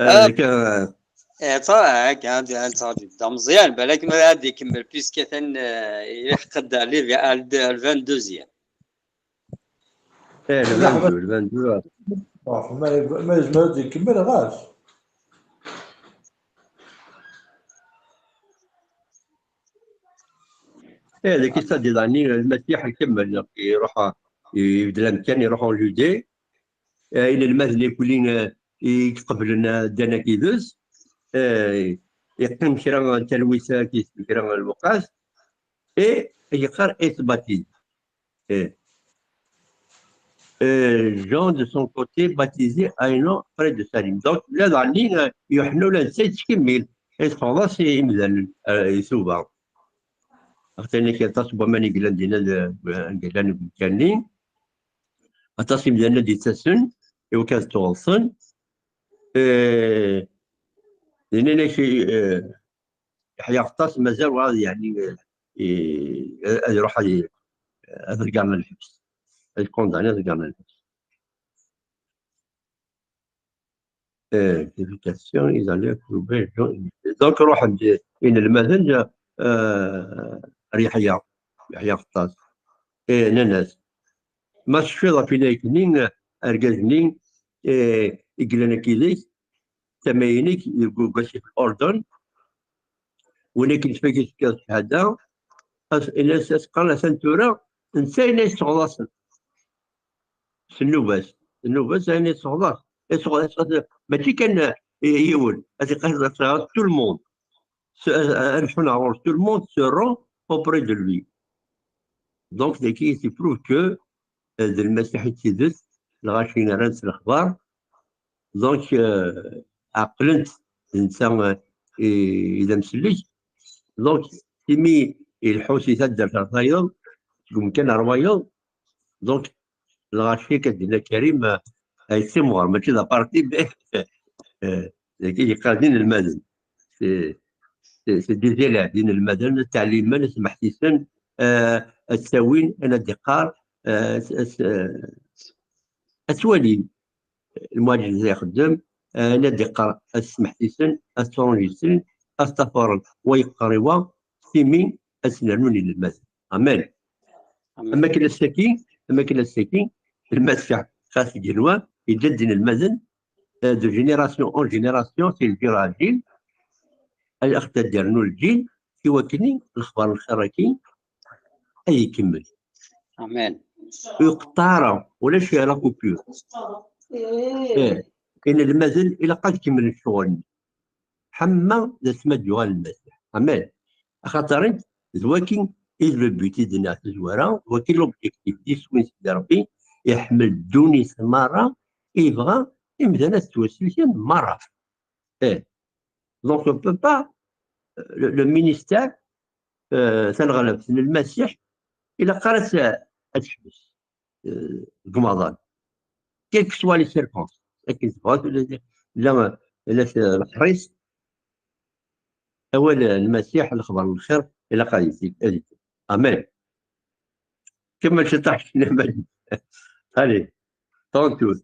آه، إيه، صراحة هكا هادي غنتاجي بدا مزيان بالك ما غادي يكمل بيسكي ثان آه، يحقد عليه في ال deux- ال vingt-deuxième. ايه ال vingt-deux ال vingt-deux ما ما يجمع يكمل غاش ايه اللي كيستدي داني المسيح يكمل يروح يبدل الامكان يروح لجودي الى الماذ اللي يكون يتقبلن دانا كيدوز يقيم كرا تلويثه كيسمي كرا الوقاس اي يقرا اثباتي ايه Jean de son côté baptisé à un an près de Salim donc لا داني يوحنا ولا نسيت تكمل يتخلص يمدل يسوبا عطيني كي تصب من يقلن دينا يقلن كانين aṭas imdanen ad d-yettasen i wakken ad ttɣeḍsen. Yenna-ak Yeḥya Aɣeṭṭas mazal ur yeɛni ad iruḥ ad iqernen lḥebs, ad ikundani ad iqernen lḥebs. L'éducation, ils allaient trouver donc ruḥen-d inelmaden ar Yeḥya, Yeḥya Aɣeṭṭas, nnan-as ma tecfiḍ ɣef winayek-nni, argaz-nni i yellan akkid-k, tama-inek deg wasif n Urdun, win akken tfak-it cchada, as-, ini-as, as-qqaren atan tura netta ayen ay yesseɣḍasen s nnuba-s, s nnuba-s ayen ay yesseɣḍas, yesseɣḍas mačči kan yiwen, ad iqqar tout le monde, ad ḥuneɣ ɣur-s tout le monde se rend auprès de lui. Donc dagi i prouve que d Lmasiḥ i d tidet, lɣaci rran s lexbar, donc ɛeqlen-t d netta i d amsellek. Donc imi ileḥḥu si taddart ɣer tayeḍ, seg umkan ɣer wayeḍ, donc lɣaci akka d-yenna Karim, ay timɣer mačči d aparti, mais dagi yeqqar d inelmaden. C'est des élèves, d inelmaden, ad ttɛellimen, ad smeḥsisen, ad ttawin, ad d-iqqar, ad ttwalin. Lmuɛǧiza ixeddem, ad d-iqqar, ad smeḥsisen, ad ttṛunjisen, ad ṭṭafaren wa yeqqar i wa, s timi ad ttnernun inelmaden. Amen. Am akken ass-agi, am akken ass-agi, Lmasiḥ xas genwa, yedda-d inelmaden, de génération en génération, si lǧil ɣer lǧil, ad aɣ-d-yernu lǧil, i wakken lexbar n lxir-agi ad ikemmel. Amen. Ur iqeṭṭeɛ ara, ulac ara coupure. Ih, inelmaden ilaq ad kemmlen ccɣel-nni. Ḥemma d asma d-yuɣal Lmasiḥ. Amen. Axaṭer d wakin i d le but i d-nenna tazwara, d wakin l'objectif, d iswi n Sidi Ṛebbi, iḥemmel ddunit merra, ibɣa imdanen ad ttwasellken merra. Eh. Donc, on peut pas, euh, le, le ministère, euh, taneɣlaft n Lmasiḥ, ilaq ara ad, ad teḥbes, euh, deg umaḍal. Quelles que soient les circonstances. Akken tebɣa, la, la, la, leḥris, awal n Lmasiḥ, lexbar n lxir, ilaq ad yezzi, ad yezzi. Amen. Kemmel ciṭaḥ, Sliman. Allez, trente-deux.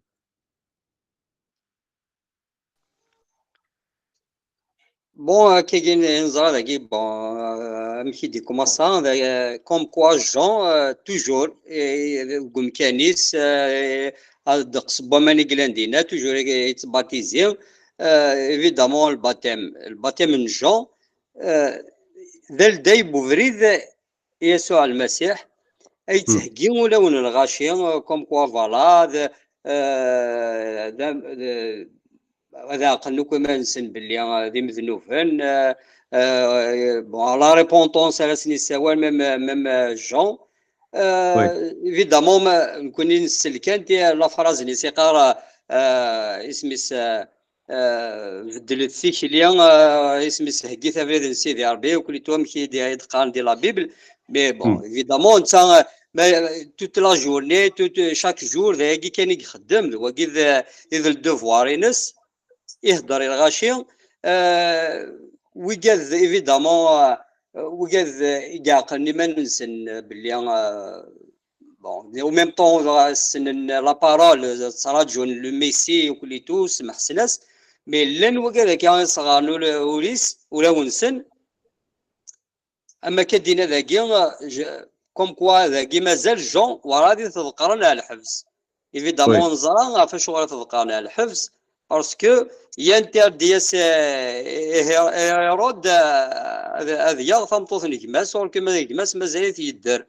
Bon, akkagi neẓra dagi, bon, euh, amek i d-ikumaṣa, d, euh, comme quoi Jean, euh, toujours, euh, deg umkan-is, euh, ddeqs n waman i yellan dinna, toujours yettbatizi. Euh, évidemment, le baptême, le baptême n Jean, euh, d alday n ubrid i Yasuɛ Lmasiḥ, ay yettheggi ulawen n lɣaci, euh, comme quoi, voilà, d, euh, d, d, ad ɛeqlen akk iman-nsen belli, euh, d imednuben, euh, euh, bon, la repentance ara sen-yessawal, même, même, euh, Jean. Euh, évidemment, ma, nekkni nessen kan ti-, la phrase-nni s-yeqqar, euh, isem-is, euh, euh, beddlet tikli, euh, isem-is heggit abrid n Sidi Ṛebbi, uklitu amek i d-, i d-qqaren di la Bible. Mais bon, évidemment, netta, euh, ma, toute la journée, tout, chaque jour, d ayagi kan i ixeddem, d wagi d, i d le devoir-ines, ihedder i lɣaci. Euh, wigad, évidemment, euh, wigad, euh, i iɛeqlen iman-nsen, euh, belli, euh, bon, au même temps, dɣa ssnen la parole, ttraǧun le Messie, uklitu, smeḥsen-as, mais llan wigad akka i sɣaren ul-, ul-is, ulawen-nsen, am akka d-yenna dagi, je, comme quoi dagi mazal Jean, werɛad i t-ḍeqqren ar lḥebs. Évidemment, oui, neẓra ɣef acuɣer i t-ḍeqqren ar lḥebs, parce que i interdit-as, eh, Hé-, Hérode, eh, ad, ad yaɣ tameṭṭut n gma-s, or que ma d gma-s mazal-it yedder,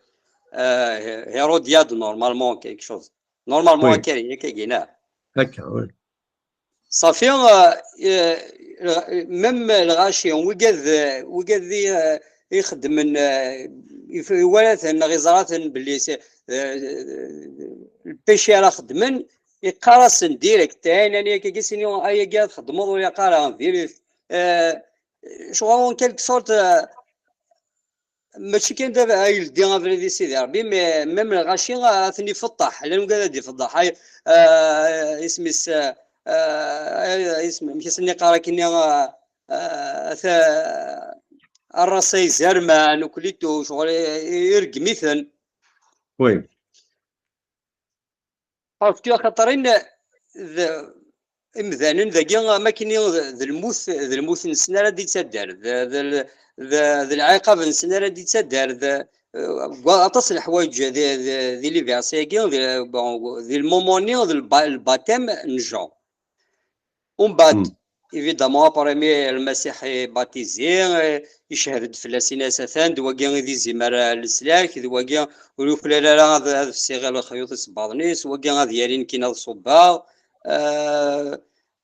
eh, Hérodiade, normalement, quelque chose. Normalement, oui, akka, akka, neɣ? Akka, oui. Ṣafi, eh, eh, même lɣaci, wigad, wigad i, eh, ixeddmen, eh, if-, iwala-ten neɣ iẓra-ten belli s-, eh, lpici ara xeddmen, iqqar-asen direct, ayen, ayen, akka, sin, ayagi ad txedmeḍ ur ilaq ara, diri-t. Eh, ccɣel, en quelque sorte, eh, mačči kan d ab-, ay yeldi abrid i Sidi Ṛebbi, mais même lɣaci a ten-ifeṭṭeḥ, llan wigad ad d-ifeḍḍeḥ, ay, eh, isem-is, eh, eh, isem, amek i sen-iqqar akkenni, eh, eh, ata, arras ay izerman, uklitu, ccɣel, i-, i-, ireggem-iten. Oui. Parce que axaṭer-in d imdanen dagi, am akken d lmut, d lmut-nsen ara d-yettader, d, d, d, d lɛiqab-nsen ara d-yettader, d, eh, aṭas n leḥwayeǧ di, di, di les versets-agi, di, bon, di lmumu-nni, d lba-, lbatem n Jean. Umbeɛd, évidemment, après mi Lmasiḥ ibatizi, eh, icehhed-d fell-as, ini-as, atan, d wagi i d izimer, eh, leslak, d wagi ur yuklal ara ad, ad fsiɣ lexyuḍ isebbaḍen-is, wagi ad yali nekkini ad ṣubbeɣ. Eh,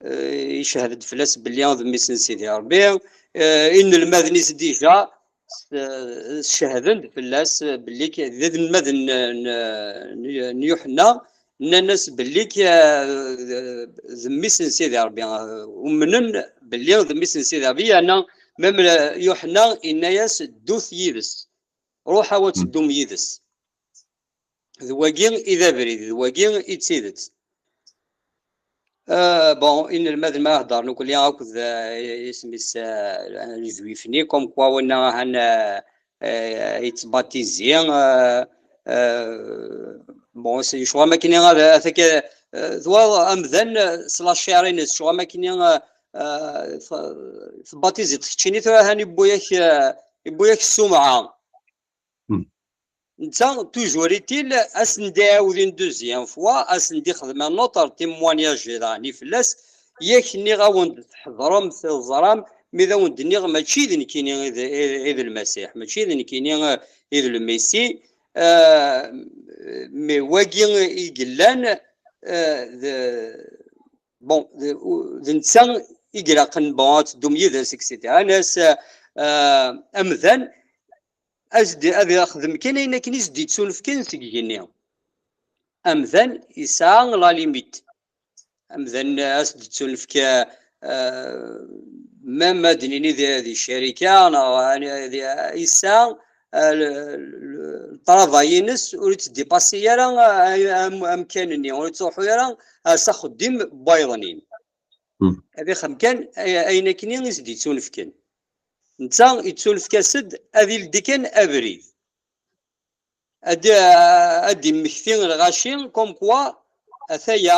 eh, icehhed-d fell-as belli d mmi-s n Sidi Ṛebbi. Eh, inelmaden-is déjà s-, cehden-d fell-as belli k-, d inelmaden n, n, n, n Yuḥenna, nnan-as belli k-, d mmi-s n Sidi Ṛebbi. Umnen belli d mmi-s n Sidi Ṛebbi, yerna même Yuḥenna yenna-yas, ddut yid-s, ruḥ, awa teddum yid-s. D wagi i d abrid, d wagi i d tidet. Euh, bon, inelmaden ma heddren nekkni akked, euh, isem-is, euh, les juifs-nni, comme quoi winna ahan, euh, euh, yettbatizi, euh, euh, bon, c'est, je crois, ma kini, euh, c'est que, euh, toi, amdan, euh, s la chair-ines, je crois, ma kini, euh, euh, tbatiziḍ keččini, tura ahan yewwi-yak, euh, yewwi-yak ssumɛa. Netta, toujours est-il, ad sen-d-iɛawed une deuxième fois, ad sen-d-ixdem un autre témoignage daɣen i fell-as, yak nniɣ-awen-d tḥeḍrem, teẓram, mi d awen-d-nniɣ, mačči d nekkini i d, i, i d Lmasiḥ, mačči d nekkini, eh, i d Lmisi, eh, mais wagi i yellan, eh, d, bon, d, u-, d netta i ilaqen, bon, ad teddum yid-s, et cetera. Nnan-as, eh, eh, amdan, as-d, ad ixdem kan ayen akken i s-d-yettunefken seg igenni. Amdan yesɛa la limite. Amdan, eh, as-d-yettunefk, eh, même ad d-nini di, di ccarika, neɣ, eh, di, yesɛa, eh, le, le, le travail-ines ur yettdipasi ara, eh, am-, amkan-nni, ur yettruḥu ara, eh, s axeddim n wayeḍnin. Hmm. Ad ixdem kan ay-, ayen akken i s-d-yettunefken. Netta yettunefk-as-d ad ildi kan abrid. Ad, ad d-immekti lɣaci, comme quoi, ataya,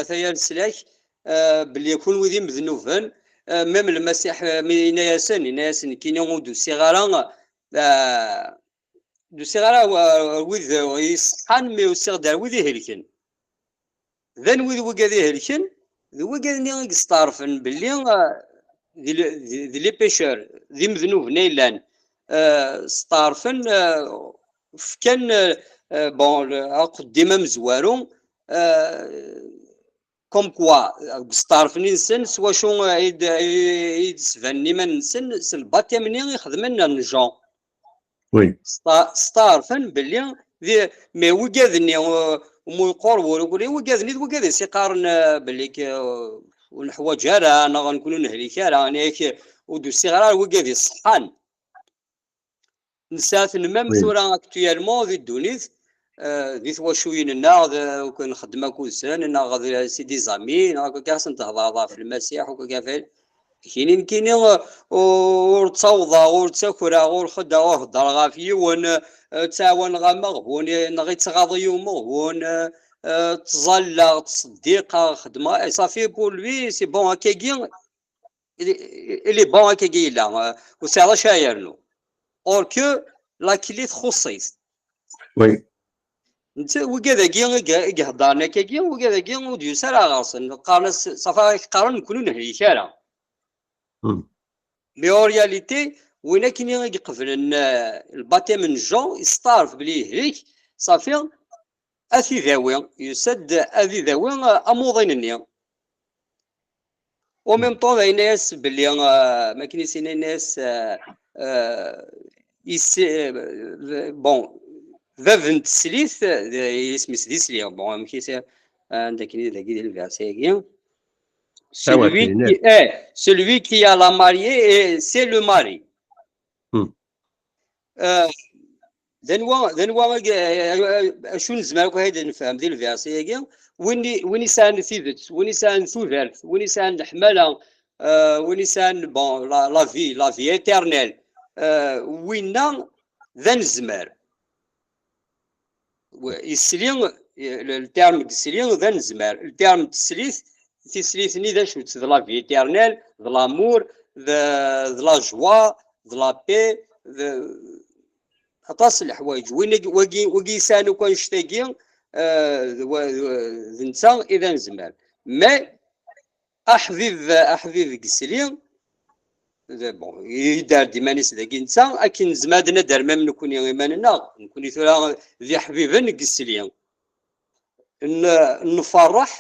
ataya leslak, eh, belli kunwi d imednuben, eh, même Lmasiḥ, eh, mi yenna-yasen, yenna-yasen, nekkini ur d-usiɣ ara, eh, d-usiɣ ara wa-, wid iṣeḥḥan, mi usiɣ-d ar wid ihelken. D anwi d wigad ihelken? D wigad-nni i yesteɛṛfen belli, ah, d le-, d, d les pécheurs, d imednuben ay llan. Ah, steɛṛfen, ah, fkan, ah, ah, bon, le-, aqeddim amezwaru, ah, comme quoi, deg usteɛṛef-nni-nsen, s wacu, ah, i d, i, i d-sbanen iman-nsen s lbaṭim-nni i xedmen n Jean. Oui. Sta-, steɛṛfen belli di, mais wigad-nni, uh, umi yeqqur wurguli, wigad-nni d wigad i s-iqqaren, uh, belli k-, uh, ur neḥwaǧ ara, neɣ nekkni ur nehlik ara, yak ur d-usiɣ ara wigad iṣeḥḥan. Nesɛa-ten même, oui, tura actuellement di ddunit, uh, di twacuyin-nneɣ, d, ur nxeddem akked-sen, neɣ d, c'est des amis, neɣ akka kan ad sen-tehḍereḍ ɣef Lmasiḥ, akka kan. Kini nekkini, ur ttawḍeɣ, ur ttakreɣ, ur xeddeɣ, ur heddreɣ ɣef yiwen, eh, ttɛawaneɣ ameɣbun, eh, neɣ ittɣaḍ-iyi umeɣbun, eh, eh, ttẓallaɣ, ttṣeddiqeɣ, xeddmeɣ, eh, ça fait pour lui, c'est bon, akkagi, il est, il est bon, akkagi yella, eh, ur sɛiɣ acu ara yernu. Or que la clé txuṣṣ-it. Oui. Netta, wigad-agi i ge-, i iheddren akkagi, wigad-agi ur d-yusi ara ɣer-sen. Qqaren-as, ṣafi, qqaren nekkni ur nehlek ara. Hmm. Mais en réalité, win akkenni i iqeblen, eh, lbaṭim n Jean, yesteɛref belli yehlek, ṣafi, ad t-idawi, yusa-d ad idawi, eh, amuḍin-nni. En même temps, yenna-yas belli, eh, ma akken i s-yenna, yenna-yas, eh, eh, is-, eh, bon, bab n teslit, eh, isem-is d isli. Bon, amek i s-, anda akken i dagi di lbersa-agi. Celui qui, eh, celui qui a la mariée, eh, c'est le mari. Hmm. Eh, d anwa, d anwa ag-, eh, acu nezmer akk ad nefhem di lbersa-agi? Win i, win isɛan tidet, win isɛan tudert, win isɛan leḥmala, eh, win isɛan, bon, la, la vie, la vie éternelle. Eh, winna d anezmar. W-, isli, le, le terme n yisli d anezmar. Le terme n teslit, tislit-nni d acu-tt? D la vie éternelle, d l'amour, d, d la joie, d la paix, d aṭas n leḥwayeǧ. Win agi, wagi, wagi yesɛan akk annect-agi, eh, d wa-, d wa-, d netta i d anezmar. Mais aḥbib, aḥbib deg isli, d, bon, yedder-d iman-is dagi netta, akken nezmer ad nadder même nekkni iman-nneɣ, nekkni tura d iḥbiben deg isli. N-, nferreḥ,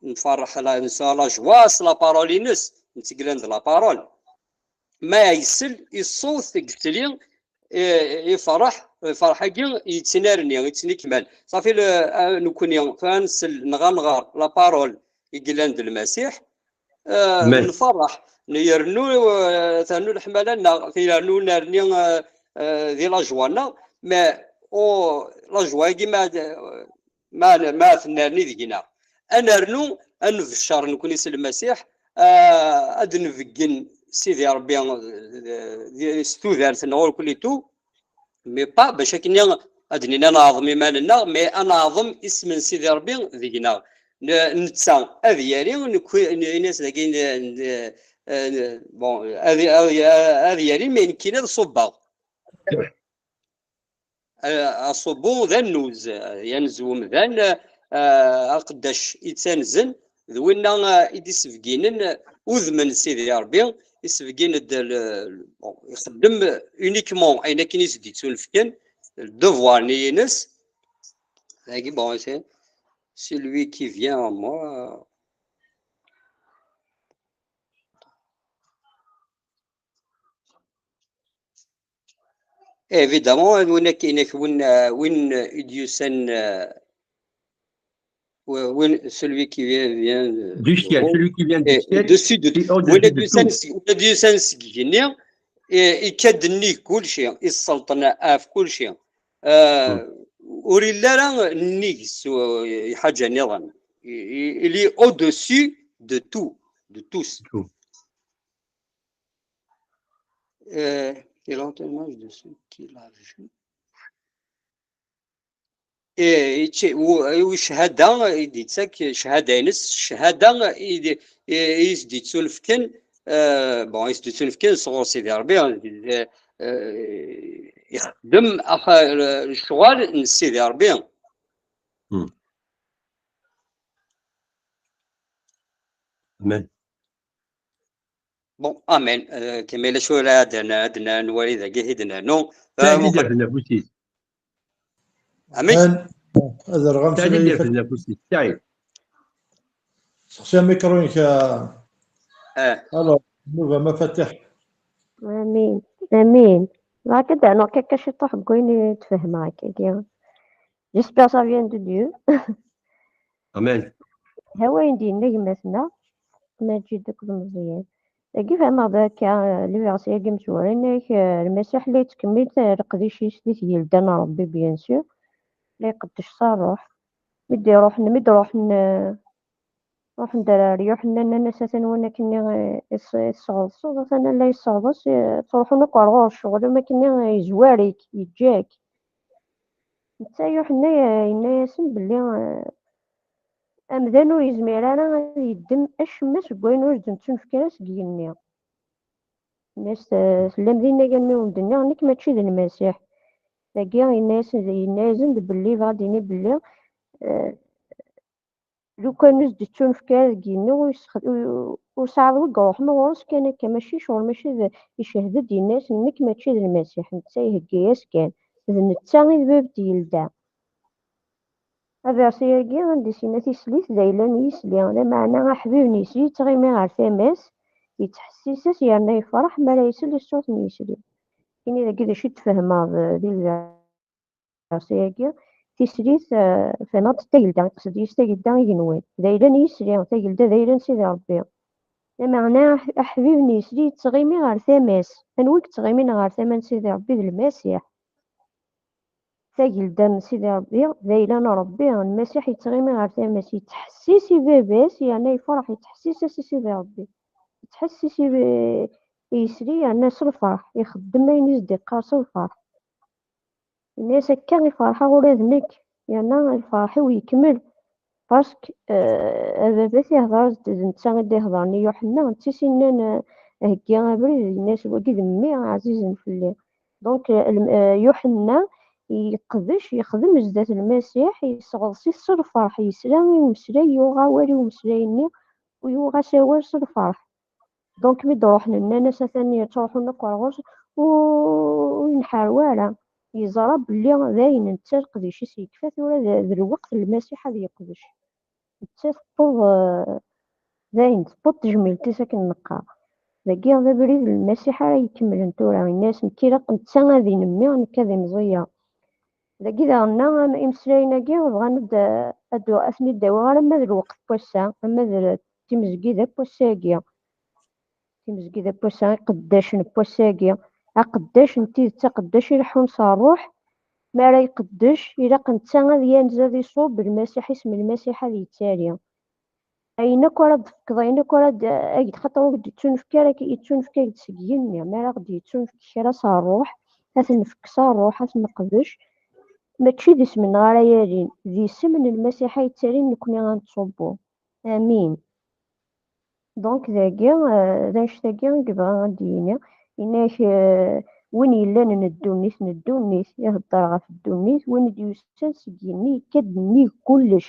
nferreḥ, la, nesɛa la joie s la parole-ines, nettglan d la parole. Ma isel i ṣṣut deg isli, i, iferreḥ, iferreḥ-agi yettnerni, yettnekmal. Ṣafi, le, a, nekkni, tura nsel, neɣ ad nɣer la parole i yellan d Lmasiḥ, eh, nferreḥ, yernu, eh, ternu leḥmala-nneɣ, yernu nerni, eh, eh, di la joie-nneɣ, mais, oh, la joie-agi ma, ma, ma tennerni deg-neɣ. Ad nernu, ad nbeccer nekkni s Lmasiḥ, eh, ad nbeggen Sidi Ṛebbi, eh, di, s tudert-nneɣ ur kulli tout, mais pas bac akken ad d-nini ad neɛḍem iman-nneɣ, mais ad neɛḍem isem n Sidi Ṛebbi deg-neɣ. N-, netta ad yali, nekk, n-, ini-as dagi, n-, n-, n-, bon, ad, ad, ad yali, mais nekkini ad ṣubbeɣ. Eh, aṣubbu d annuz, eh, yanez umdan, eh, aqeddac ittanzen, d winna, eh, i d-isbeginen, eh, udem n Sidi Ṛebbi, isbegin-d l-, l-, bon, ixeddem uniquement ayen akken i s-d-ittunefken, le devoir-nni ines. Dagi, bon, c'est, Celui qui vient à moi. Évidemment, win ak-, win, euh, win, euh, i d-yusan, euh, win, celui qui vient, vient, euh, Du ciel, haut, celui qui vient du et ciel, dessus de qui est au-dessus win ak de d-yusan tout. s- win ak d-yusan seg igenni, i- ikka-d nnig kulci, isselṭen ɣef kulci. Euh, ur illi ara nnig s- ḥaǧa nniḍen. Il il est au-dessus de tout, de tous. Tout. Euh, il est en image de celui qui l'a vu. Et, et, u- u- cchada i d-yettak, cchada-ines, cchada i d- i- i s-d-yettunefken, euh, bon, i s-d-yettunefken sɣur Sidi Ṛebbi, euh, euh, ixeddem axa- lecɣal n Sidi Ṛebbi. Hmm. Amen. Bon, amen. Euh, kemmel acu ara ad n- ad n- nwali dagi i d-nernu. Saɛid Euh, i d-yerfed afus-is. Amek? An, ad rɣam Saɛid i sula d-yerfed afus-is. Saɛid. Sexsi amikru-inek. Ah. Alors, nnuba ma fatiḥ. Amin. Amin. Rak ad d-rnuɣ akka ciṭuḥ deg wayen i d-fehmeɣ akkagi. J'espère ça vient de Dieu. Amen. Ha wayen d-yenna gma-tneɣ Maǧid akked Meẓyan. Dagi fehmeɣ-d akka, eh, liversi-agi mezwura, yenna-ak, eh, Lmasiḥ la yettkemmil ta- leqdic-is di tgelda n Ṛebbi, bien sûr. La iqeddec s ṛṛuḥ. Mi d-iṛuḥen, mi d-ṛuḥen, eh, ṛuḥen-d ar Yuḥenna, nnan-as atan win akkenni, eh, is- isseɣḍseḍ, atan la yesseɣḍes, eh, ttṛuḥun akk ar ɣur-s, ccɣel am akkenni, eh, yezwar-ik, yeǧǧa-k. Netta Yuḥenna, eh, yenna-yasen belli, eh, amdan ur yezmir ara ad yeddem acemma seg wayen ur d-nettunefk ara seg yigenni. Yenna-as, eh, tellam dinna yernu wen-d-nniɣ nekk mačči d Lmasiḥ. Dagi yenna-yasen, yenna-yasen-d belli, yebɣa ad d-yini belli, eh, lukan ur s-d-yettunefk ara deg yigenni, ur yessex- ur, ur sɛiḍ wi iruḥen ɣur-s kan akka, mačči ccɣel, mačči d, icehhed-d, yenna-yasen nekk mačči d Lmasiḥ, netta ihegga-yas kan, d netta i d bab n tgelda. Aversi-agi anda i s-yenna tislit d ayla n yisli, lameɛna aḥbib n yisli yettɣimi ɣer tama-s, yettḥessis-as yerna yefreḥ mi ara isel i ṣṣut n yisli. Ini dagi d acu i d-tfehmeḍ, eh, di lversi-agi. Tislit, eh, fehmeɣ-tt d tagelda, iqsed yis tagelda igenwan. D ayla n yisli, tagelda d ayla n Sidi Ṛebbi. Lameɛna aḥ- aḥbib n yisli yettɣimi ɣer tama-s. Anwa i yettɣimin ɣer tama n Sidi Ṛebbi? D Lmasiḥ. Tagelda n Sidi Ṛebbi, d ayla n Ṛebbi, Lmasiḥ yettɣimi ɣer tama-s, yettḥessis i baba-s, yerna yefreḥ, yettḥessis-as i Sidi Ṛebbi. Yettḥessis i, i yisli, yerna s lferḥ, ixeddem ayen i s-d-iqqar s lferḥ. Yenna-yas akka i ferḥeɣ ula d nekk, yerna lferḥ-iw yekmel. Parce que, euh, a baba-t ihder-d d netta i d-iheḍren i Yuḥenna, d tis-innan, euh, heggi abrid, yenna-yas wagi d mmi ɛzizen fell-i. Donc, euh, lm- euh, Yuḥenna yeqdec, yexdem zdat Lmasiḥ, yesseɣḍes-it s lferḥ, yesla i umeslay, yuɣ awal i umeslay-nni, u yuɣ-as awal s lferḥ. Donc, mi d-ruḥen, nnan-as atan yettruḥun akk ar ɣur-s, u- ur yenḥar wara. Yeẓra belli d ayen netta leqdic-is yekfa, tura d, d lweqt n Lmasiḥ ad yeqdec. Netta tewweḍ, eh, d ayen tewweḍ tejmilt-is akken neqqar. Dagi d abrid n Lmasiḥ ara ikemmlen tura. Yenna-yas, nekk ilaq netta ad inemmi, nekk ad imẓiya. Dagi daɣen am imeslayen-agi bɣan ad, ad, ad ten-id-awiɣ alamma d lweqt n wass-a, ama d timezgida n wass-agi. Timezgida n wass-a, iqeddacen n wass-agi, aqeddac n tidet, aqeddac ileḥḥun s ṛṛuḥ, mi ara iqeddec, ilaq netta ad yanez ad iṣubb Lmasiḥ, isem n Lmasiḥ ad yettali. Ayen akk ara d-tefkeḍ, ayen akk ara d-, ag-, xaṭer ur d-yettunefk ara, yettunefk-ak-d seg yigenni, mi ara ɣ-d-yettunefk kra s ṛṛuḥ, ad t-nefk s ṛṛuḥ, ad t-neqdec, mačči d isem-nneɣ ara yalin, d isem n Lmasiḥ ay yettalin, nekkni ad nettṣubbu. Amin. Donc, dagi, euh, d annect-agi i yebɣa ad d-yini. Yenna-ak, euh, win yellan n ddunit, n ddunit, ihedder ɣef ddunit, win i d-yusan seg yigenni, yekka-d nnig kullec.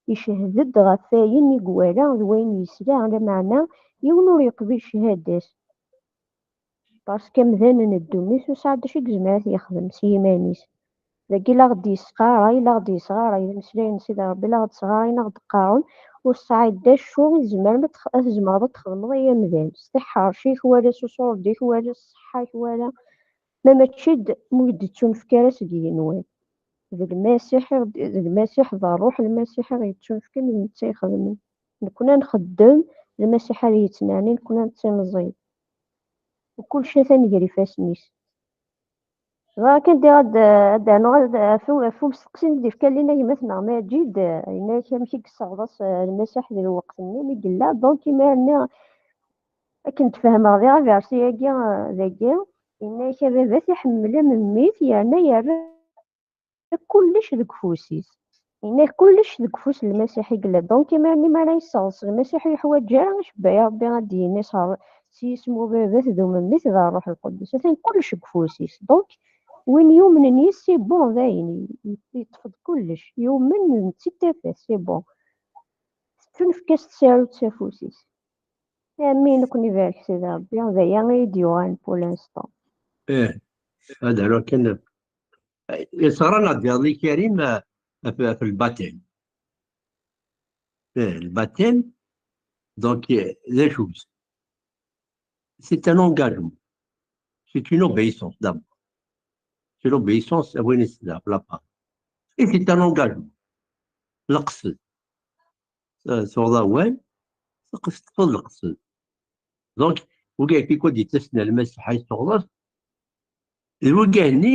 Icehhed-d ɣef wayen i iwala d wayen yesla, lameɛna yiwen ur yeqbil cchada-s. Parce que amdan n ddunit ur sɛa d acu i yezmer ad t-yexdem s yiman-is. Dagi la ɣ-d-yesɣaray, la ɣ-d-yesɣaray, d ameslay n Sidi Ṛebbi, la ɣ-d-sɣarayen, la ɣ-d-qqaren, ur tesɛiḍ d acu i tzemrem ad tx-, ad tzemreḍ ad txedmeḍ ay amdan. S tiḥerci-k wala s uṣurdi-k wala s ṣṣeḥḥa-k wala, ma mačči d, ma ur d-ittunefk ara seg yigenwan. D Lmasiḥ i ɣ-d, d Lmasiḥ, d Ṛṛuḥ Lmasiḥ i ɣ-yettunefken, d netta ixedmen. Nekkni ad nxeddem, Lmasiḥ ad yettnerni, nekkni ad nettimẓi. U kullec atan gar ifassen-is. Ẓer kan diɣ ad, ad d-rnuɣ ad, ɣef, ɣef umesteqsi i d-ifka Lina gma-tneɣ Maǧid, yenna-ak amek i yesseɣḍes, eh, Lmasiḥ di lweqt-nni mi yella. Donc, imir-nni, akken d-fehmeɣ diɣ aversi-agi, eh, dagi, yenna-ak a baba-t iḥemmel am mmi-t, yerna yerra kullec deg ufus-is. Yenna-ak kullec deg ufus n Lmasiḥ i yella. Donc, imir-nni mi ara yesseɣḍes Lmasiḥ, ur yeḥwaǧ ara acebba i Ṛebbi ad d-yini s ṛ-, s yisem n Ubabat d Umemmi d Ṛṛuḥ Lqudus. Atan kullec deg ufus-is. Donc, win yumnen yis, c'est bon, dayen, y-, y-, yeṭṭef-d kullec. Yumen, netta i d tafat, c'est bon. Tettunefk-as tsarut s afus-is. Amin, ad ken-ibarek Sidi Ṛebbi, d aya i d-yuɣalen pour l'instant. Ih, ad aruɣ kan. Yeṣra-aneɣ-d iḍelli Karim, eh, ɣef, ɣef lbatem. Ih, lbatem, donc, eh, d acu-t? C'est un engagement. C'est une obéissance d'abord. C'est l'obéissance à win is la part. Et c'est un engagement. Leqsed. Eh, tuɣeḍ awal, teqqes-, teṭṭfeḍ leqsed. Donc, wigi i kent-id-yettasen ar Lmasiḥ ay tuɣeḍ, d wigi-nni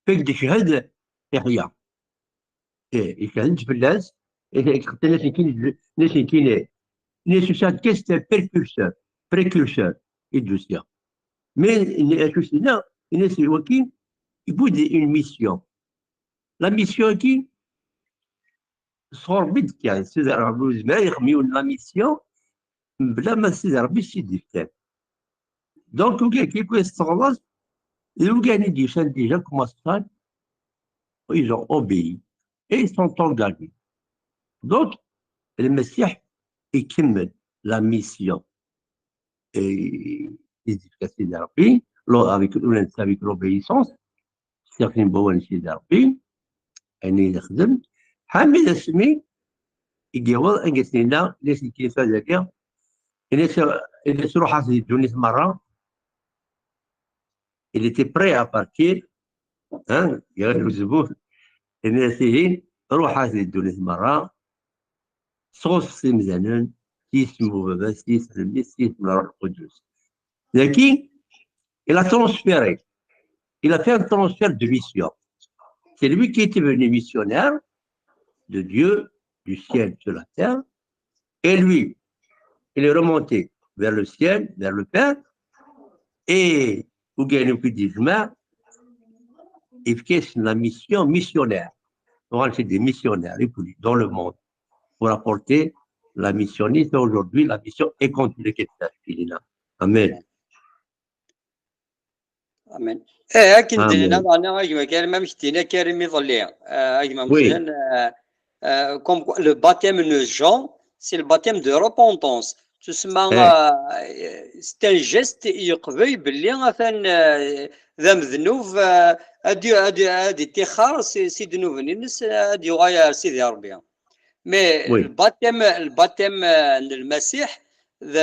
i k-d-iched Iḥya. Eh, iched fell-as, eh, xaṭi nnas-nkin, nnas-nkin, eh, nnas-nkin, c'est un précurseur, précurseur, i d-usiɣ. Mais, acu s-yenna, nnas wakin, yewwi-d une mission. La mission-agi, sɣur Ṛebbi d-tekka, Sidi Ṛebbi ur yezmir ad yexdem yiwen la mission mebla ma d Sidi Ṛebbi s-id-ifkan. Donc, wigi-agi, wigi tesseɣleḍ, d wigi-nni d-yusan déjà, commencent, ils ont obéi, et ils sont engagés. Donc, Lmasiḥ ikemmel la mission, eh, i d-ifka Sidi Ṛebbi, lo-, avec, avec l'obéissance, s tixsi n wawal n Sidi Ṛebbi, ayen i yexdem. Ḥamid asmi i d-yewweḍ anga s-yenna, yenna-as nekk fadali, yenna-as, yenna-as ruḥ-as di ddunit merra. Il était prêt à partir, hein, yerra uzemmur, yenna-as ihi, ruḥ-as di ddunit merra, sɣuṣṣet imdanen, s yisem n Baba, s yisem n Mmi, s yisem n Ṛṛuḥ Lqudus. Dagi, il a transféré. Il a fait un transfert de mission. C'est lui qui était venu missionnaire de Dieu, du ciel sur la terre. Et lui, il est remonté vers le ciel, vers le Père. Et, ou bien, il dit, il fait la mission missionnaire. Donc, c'est des missionnaires, et puis, dans le monde, pour apporter la mission. Et aujourd'hui, la mission est continuée, qui est là. Amen. Amen. Eh, akken d-nnan, meɛna, a gma Karim, amek d-yenna Karim iḍelli, eh, a gma Meẓyan, eh, eh, comme quoi, le baptême de Jean, c'est le baptême de repentance. Tout simplement, eh, c'est un geste yeqbel belli atan, eh, d amednub, eh, ad y-, ad y-, ad iṭixxer si, si ddnuben-ines, eh, ad yuɣal ar Sidi Ṛebbi. Mais, oui, le baptême, le baptême, euh, n Lmasiḥ, d,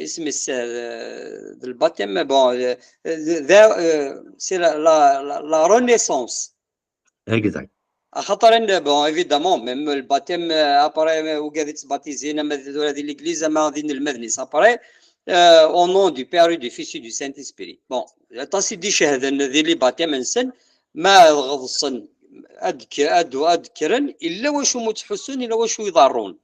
isem-is, euh, d le baptême, bon, euh, d, d, euh, c'est la, la, la, la renaissance. Exact. Axaṭer, bon, évidemment, même le baptême, euh, après, euh, wigad i ttbatizen, ama d tura di l'église, ama d inelmaden-is, après, euh, au nom du Père et du Fils et du Saint-Esprit. Bon, aṭas i d-icehden di les baptêmes-nsen, ma ad ɣeḍsen, ad k-, ad, ad kkren, illa wacu mu ttḥussun, illa wacu iḍerrun.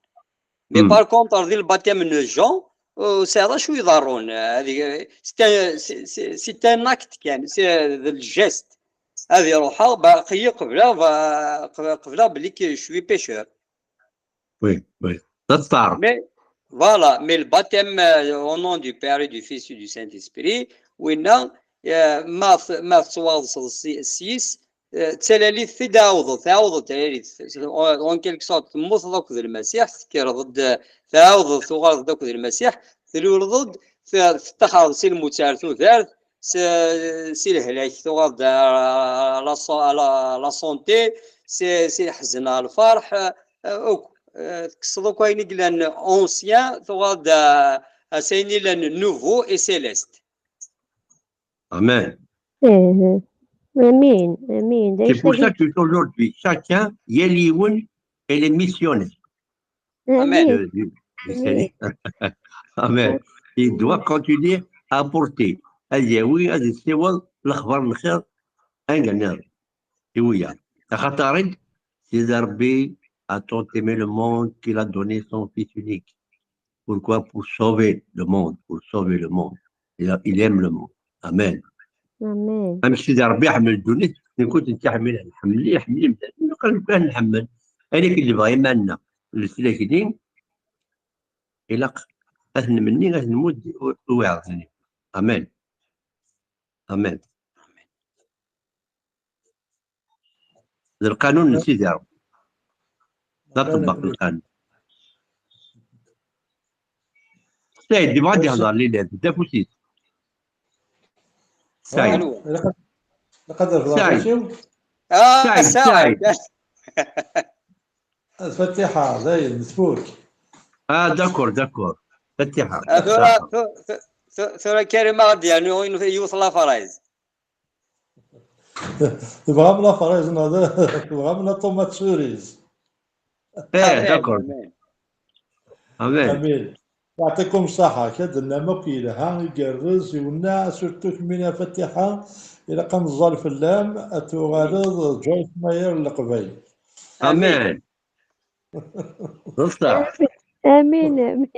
Mais par contre, di le baptême n Jean, euh, ur sɛiḍ acu iḍerrun. Euh, c'est un, c'est, c'est, c'est un acte kan, c'est, euh, d le geste. Ad iruḥeɣ, baqi qebleɣ, ba-, qebleɣ belli que je suis pécheur. Oui, oui. D aṭṭar. Mais, voilà, mais le baptême, euh, au nom du Père et du Fils et du Saint-Esprit, winna, euh, ma t-, ma tettwaɣeḍseḍ s-, s yis, euh, d talalit i d-ɛawdeḍ, tɛawdeḍ talalit. En, en quelque sorte, temmuteḍ akked Lmasiḥ, tekkreḍ-d, tɛawdeḍ tuɣaleḍ-d akked Lmasiḥ, tluleḍ-d, te-, tettaxreḍ si lmut ar tudert, s- si lehlak tuɣal-d, euh, la sa- la- la santé, si si leḥzen ɣer lferḥ, euh, akk, euh, tekkseḍ akk ayen i yellan ancien, tuɣal-d, euh, s ayen i yellan nouveau et céleste. Amen. Ih. Amin, amin. D C'est acu pour ça tagi? Que aujourd'hui, chacun, yal yiwen, il est missionnaire. Amen. Amin. De- du- du Seigneur. Amen. Il doit continuer à apporter. Ad yawi, ad yessiweḍ lexbar n lxir anga nniḍen. I wiyaḍ. Axaṭer-id, Sidi Ṛebbi a tant aimé le monde qu'il a donné son fils unique. Pourquoi? Pour sauver le monde, pour sauver le monde. Il, a- il aime le monde. Amen. Amin. Amek Sidi Ṛebbi iḥemmel ddunit, nekkni nettḥemmil, nḥemmel, iḥemmel imdanen, neqqel kan nḥemmel. Ayen akken nebɣa iman-nneɣ, leslak-nni, ilaq ad t-nmenni, ad t-nmudd i i wiɛḍ-nni. Amen. Amen. D lqanun n Sidi Ṛebbi. D aṭebbeq n lqanun. Saïd, yebɣa ad yehder Lilad, d afus-is. Saïd. Anwa? Laqad Saïd. Saïd. Ah, Saïd, Saïd. Saïd. Fatiḥa, dayen, tfuk. Ah, d'accord, d'accord. Fatiḥa. Ah, tura, tu- tu- tu- tura Karim ad d-yernu yiwet la phrase. Tebɣam la fraise neɣ d- tebɣam la tomate cerise? Eh, Amen, d'accord. amen. Amen. Amin. Yeɛṭikum ṣṣaḥa, akka d-tennam akk yelha, igerrez, iwenneɛ, surtout kemmini a Fatiḥa, ilaq ad neẓẓal fell-am, ad tuɣaleḍ Joyce Meyer n Leqbayel. Amen. D ṣṣeḥ. Amin, amin.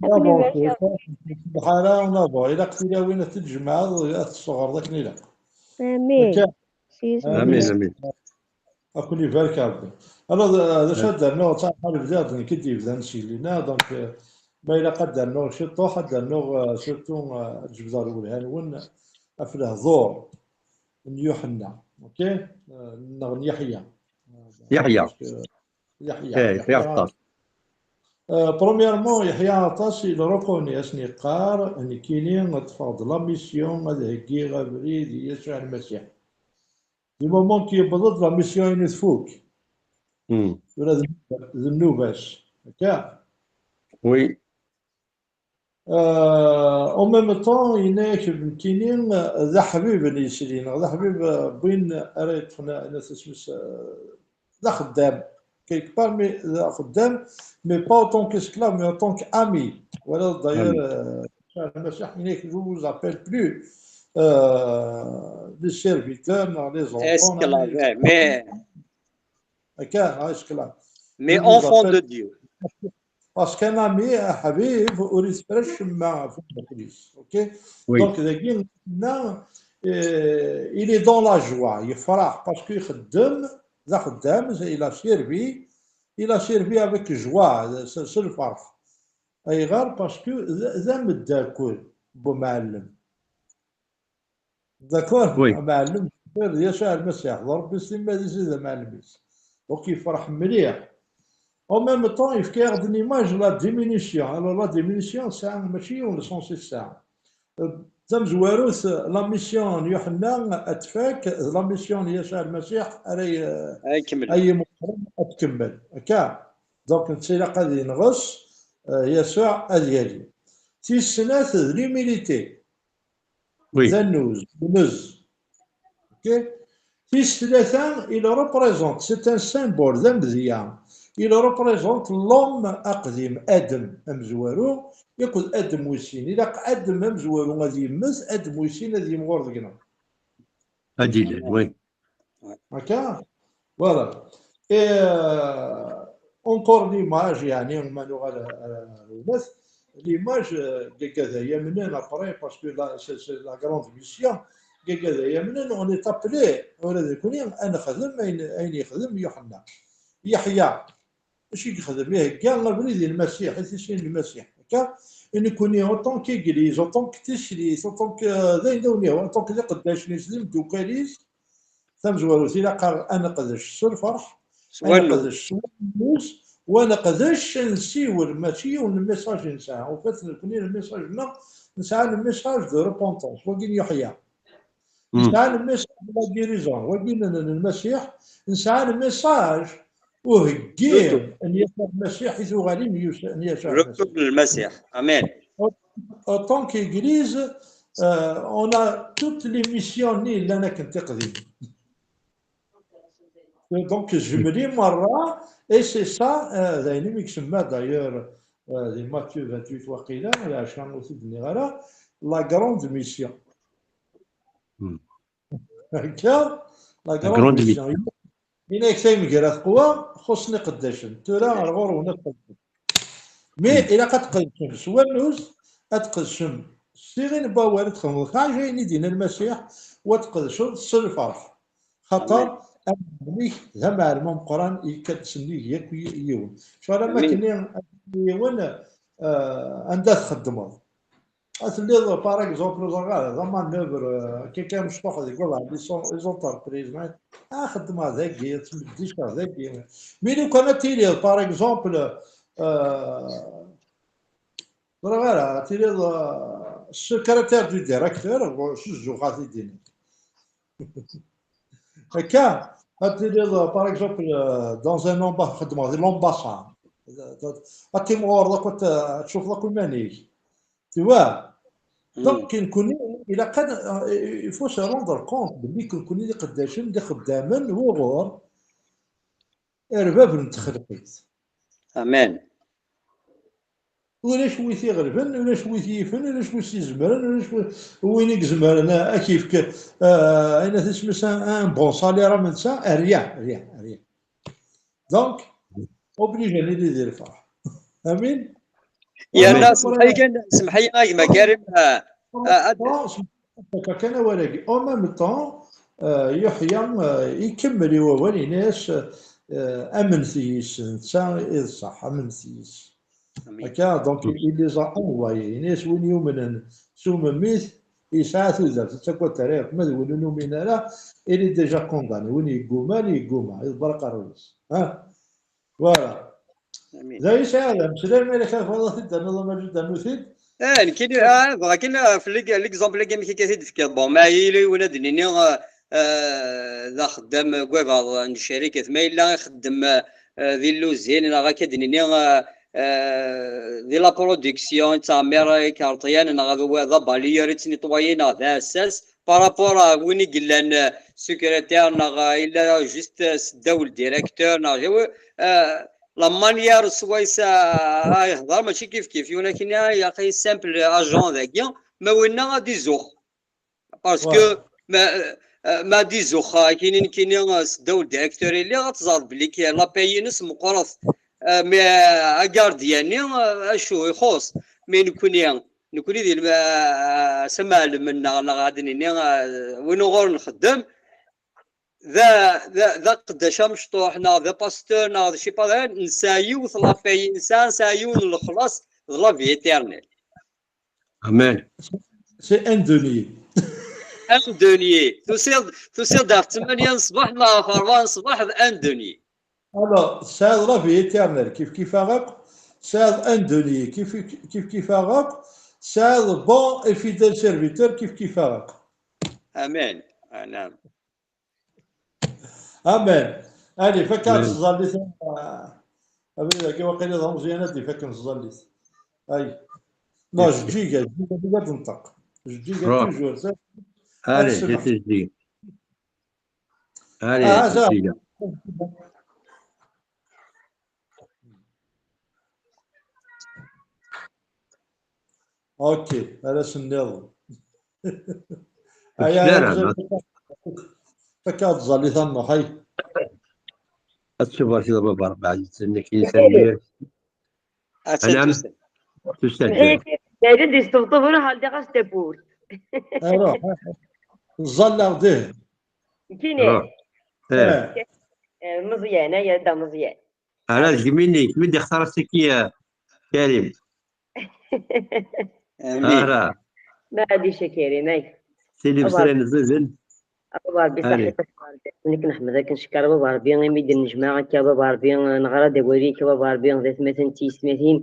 Ad Nabo, ken-ibarek Ṛebbi. ḥara, nabo, ilaq tilawin ad t-id-tjemɛeḍ, ad tesseɣreḍ akken ilaq. Amin. Akka. S yisem Amin, n amin. Ad ken-ibarek Ṛebbi. Alors, d d acu ad d-rnuɣ, d taɛqal bdiɣ-d nekk i d-yebdan s yelli-na, donc, euh, ma ilaq ad d-rnuɣ ciṭuḥ, ad d-rnuɣ, euh, surtout, euh, ad jebdeɣ lwelha-nwen ɣef lehdur n Yuḥenna, ok? Euh, neɣ n Yeḥya. Yeḥya. Parce que Yeḥya. Eh, Yeḥya. Yeḥya. Euh, premièrement, Yeḥya Aṭas, il reconnaît, as-n-yeqqar, nekkini ṭṭfeɣ-d la mission ad heggiɣ abrid i Yasuɛ Lmasiḥ. Du moment que yewweḍ-d la mission-inu tfuk. Hmm. Tura d d nnuba-s. Akka? Oui. Euh, en même temps, yenna-yak nekkini d aḥbib n yesli, neɣ d aḥbib, euh, n win ara yeṭṭfen, yenna-t isem-is, euh, d axeddam. Quelque part, mais d axeddam, mais pas autant qu'esclave, mais autant qu'ami. Voilà, d'ailleurs, Ami. Euh, Lmasiḥ yenna-yak, je vous appelle plus, euh, les serviteurs, neɣ les enfants, Esclave, neɣ les eh, mais, Akka, ah, esclave. mais Je vous enfant de appelle Dieu. Parce qu'un ami, un habib, ur yesfra acemma ɣef umedlis. Ok? Oui. Donc, dagi, là, euh, il est dans la joie, yefreḥ, parce que ixeddem, d axeddam, il a servi, il a servi avec joie, c'est c'est le farh. Ayɣer? Parce que d d ameddakel n umɛellem. D'accord? Oui. Amɛellem d Yasuɛ Lmasiḥ, d Ṛebbi s timmad-is i d amɛellem-is. Donc yefreḥ mliḥ. En même temps, yefka-aɣ-d une image de la diminution. Alors la diminution, tesɛa mačči yiwen le sens i tesɛa. Tamezwarut, la mission n Yuḥenna ad tfak, d la mission n Yasuɛ Lmasiḥ ara y- Ay kemmel. ay imeqqren ad tkemmel. Akka. Donc netta ilaq ad yenɣes, euh, Yasuɛ ad yali. Tis snat d l'humilité. Oui. D annuz, unez. Ok? Tis tlata, il représente, c'est un symbole, d amedya. Il représente l'homme aqdim, Adam amezwaru, akked Adam wis sin. Ilaq Adam amezwaru ad yemmet, Adam wis sin ad yimɣur deg-neɣ. Ad d-ilal, oui. Akka? Voilà. Et euh, encore l'image, يعني, ma nuɣal ar, ar, ar, l'image, euh, gagada yamnen après, parce que la, c'est, c'est la grande mission, gagada yamnen, on est appelé, ula d nekkni, ad nexdem ayen, ayen yexdem Yuḥenna. Yeḥya, acu i yexdem? Ihegga abrid i Lmasiḥ, i tissin n Lmasiḥ. Akka? I nekkni, en tant qu'église, en tant que tislit, en tant que, euh, d ayen d awniɣ, en tant que d iqeddacen-is, d imeddukal-is, tamezwarut, ilaq ad neqdec s lferḥ, S ad wannuz. Neqdec s wannuz, wa neqdec ad nsiwel, mačči yiwen n message i nesɛa. En fait, nekkni le message-nneɣ, Nesɛa le message de repentance, wagi n Yeḥya. Nesɛa le message de la guérison, wagi n, n, n Lmasiḥ. Nesɛa le message uheggi n Yasuɛ Lmasiḥ i tuɣalin n Yus- n Yasuɛ Lmasiḥ. Retour de Lmasiḥ. Amen. En tant qu'église, euh, on a toutes les missions-nni yellan akken tiqdimin. Donc, jumelé merra, et c'est ça, euh, d ayen i mi isemma d'ailleurs, euh, di Matthieu vingt-huit waqila, lɛecṛa ur t-id-nniɣ ara, la grande mission. Akka, la grande mission. Yenna-ak tamegra teqwa, xuṣṣen iqeddacen. Tura ar ɣur-wen ad tqedcem. Mais ilaq ad tqedcem s wannuz, ad tqedcem s tiɣin n wawal, ad txedmeḍ ḥaǧa ayen i d-yenna Lmasiḥ, u ad tqedceḍ s lferḥ. Xaṭer amɛellem-ik d amɛellem ameqqran, yekka-d sennig yakk yi- yiwen. Ccɣel am akken yiwen, euh, anda txeddmeḍ. Ad telliḍ, par exemple, ẓer ɣer d amanœuvre, euh, quelqu'un mecṭuḥ deg waḍ les entreprises, ah, xeddmeɣ dagi, ttmeddiceɣ dagi. Mi lukan ad tiliḍ, par exemple, euh, ẓer ɣer ad tiliḍ, euh, secrétaire du directeur, s zzux ad t-id-iniɣ. Akka, ad tiliḍ, par exemple, euh, dans un amba- xeddmeɣ di l'ambassade. Ad timɣureḍ akk, ad t- ad tcuffeḍ akk iman-ik. Tu vois? Donc, nekkni, ilaq ad, il faut se rendre compte belli nekkni d iqeddacen, d ixeddamen, wuɣur? Arbab n txelqit. Amen. Ulac wi t-iɣelben, ulac wi t-yifen, ulac wi s-izemren, ulac wi- win i izemren a- ad k-yefk, euh, ayen at isem-is un, un bon salaire am netta, rien, rien, rien. Donc, obligé ad nili di lferḥ. Amin. Yerna semḥ-iyi kan, semḥ-iyi a gma Karim, euh, euh, ad- Kan awal-agi. En même temps, euh, Yeḥya, euh, ikemmel i wawal, yenna-yas, euh, amnet yis, netta i d ṣṣeḥ, amnet yis. Amin. Akka, donc, il les a envoyés. Yenna-yas win yumnen s umemmit, yesɛa tudert, ur ttaggad ara yakk, ma d win ur numin ara, il est déjà condamné. Win yegguma, yegguma, iḍebber aqerru-is. Ha? Voilà. Amin. D ayen sɛiɣ d ameslay, ma yella kra tebɣiḍ ad t-id-ternuḍ, ama ad d-ternu-t-id? Eh, nekkini, ah, bɣa kan, ah, f l'ex- l'exemple-agi amek akka t-id-tefkiḍ. Bon, ma yili win ad d-nini, ah, ah, d axeddam deg wabaḍ n ccarikat, ma yella ixeddem, ah, di lluzin, neɣ akka d-nini, ah, ah, di la production, yettɛemmir ikerṭyan, neɣ d, d abaliyur yettnitwayi, neɣ d aɛessas, par rapport à win i yellan, euh, secrétaire, neɣ, euh, yella juste, euh, seddaw le directeur, neɣ, euh, la manière swayes, euh, ara yehder, mačči kif kif. Yiwen akkin, ah, yaqi simple agent dagi, ma winna ad izux. Parce que ma, euh, ma ad izux, euh, kini, kini, euh, seddaw le directeur i lliɣ, ad teẓreḍ belli ki-, la paye-ines meqqret. Euh, mais, euh, agardien-nni, euh, acu ixuṣ? Mais nekkni, nekkni di lma- s amɛellem-nneɣ, neɣ ad nini, ah, win uɣur nxeddem, d a- d a- d aqeddac amecṭuḥ, neɣ d apasteur, neɣ d cipaḍ, nesɛa yiwet la paye, nesɛa, nesɛa yiwen n lexlaṣ, d la vie éternelle. Amen. C'est un denier. Un denier. Tusiḍ, tusiḍ ɣef ttmanya n ṣṣbeḥ neɣ ɣef rebɛa n ṣṣbeḥ, d un denier. Alors, tesɛiḍ la vie éternelle, kif kif-aɣ akk, tesɛiḍ un denier, kif kif, kif-aɣ akk, tesɛiḍ bon et fidèle serviteur, kif kif-aɣ akk. Amen. Ah, naam. Amen. Allez, fakk-aɣ-d s tẓallit, ah, abrid-agi waqila d ameẓyan ad d-ifakken s tẓallit. Ay. Non, jeǧǧiga, jeǧǧiga, ad d-tenṭeq. Jeǧǧiga, toujours. Allez, c'est jeǧǧiga. Allez, ah, ça. Ok, ar ass nniḍen. Aya, fakk-aɣ-d tẓallit a Nuḥ, ay. Ad tsubarkeḍ a baba Rebbi, ɛziz-nnek, i tanemmirt. Ad tt-id-tusen. Tusa-d. Dayen d-yesṭebṭeb ur ḥal diɣ-as tawwurt. Aruḥ. Ẓẓalleɣ dih. Nekkini. Eh. Eh, Meẓyan, ay adda Meẓyan. Ara d gmi-nni, gmi d-ixtar ass-agi, eh, Karim. Amin. Ara. Maɛlic a Karim, ay. Sidi Mesra n Ẓizen. A Baba Ṛebbi, saḥit a Baba Ṛebbi, nekk neḥmed akken cekker a Baba Ṛebbi, imi d-nejmeɛ akka a Baba Ṛebbi, neɣra-d awal-ik a Baba Ṛebbi, d atmaten d tiyessetmatin,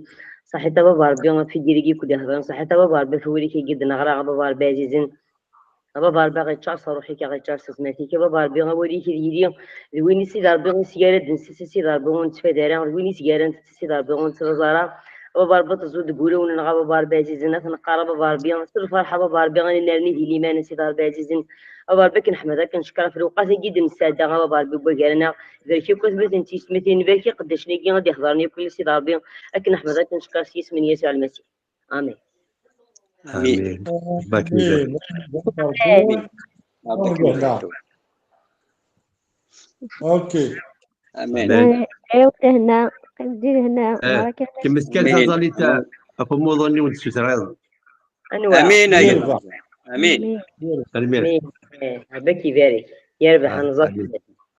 Saḥit a baba Ṛebbi ɣef igirigi i d-ihedṛen, saḥit a baba Ṛebbi ɣef wawal-ik i d-neɣra, a baba Ṛebbi ɛzizen. A baba Ṛebbi a ɣ-iččar s ṛṛuḥ-ik, a ɣ-iččar s tezmert-ik, a baba Ṛebbi awal-ik d yili d win i Sidi Ṛebbi i s-gar ad d-nessas a Sidi Ṛebbi ur nettfad ara, d win i s-gar ad ntettes a Sidi Ṛebbi ur nettlaẓ ara. A baba Ṛebbi teẓẓu deg wulawen-nneɣ a baba Ṛebbi ɛzizen, a t-neqqar a baba Ṛebbi s lferḥ a baba Ṛebbi a nennerni di liman a Sidi Ṛebbi ɛzizen. A baba Ṛebbi akken ḥmed akken cekkeṛ ɣef lewqat-agi d-nesɛedda a baba Ṛebbi n wagar-nneɣ. Barek akk atmaten d tiyesmatin, barek iqeddacen-agi i d-iḥeḍren yakk a Sidi Ṛebbi, akken ḥmed akken cekkeṛ s yisem n Yasuɛ Lmasiḥ. Amin. Amin. Amin. Amin. Ok. Amin. Ɛiwed hna, qqim-d hna. Kemmel kan taẓallit ɣef umuḍin i wen-d-ssutreɣ. Anwa? Amin. Amin. Tanemmirt. Ṛebbi k-ibarek. Yerbeḥ anẓar.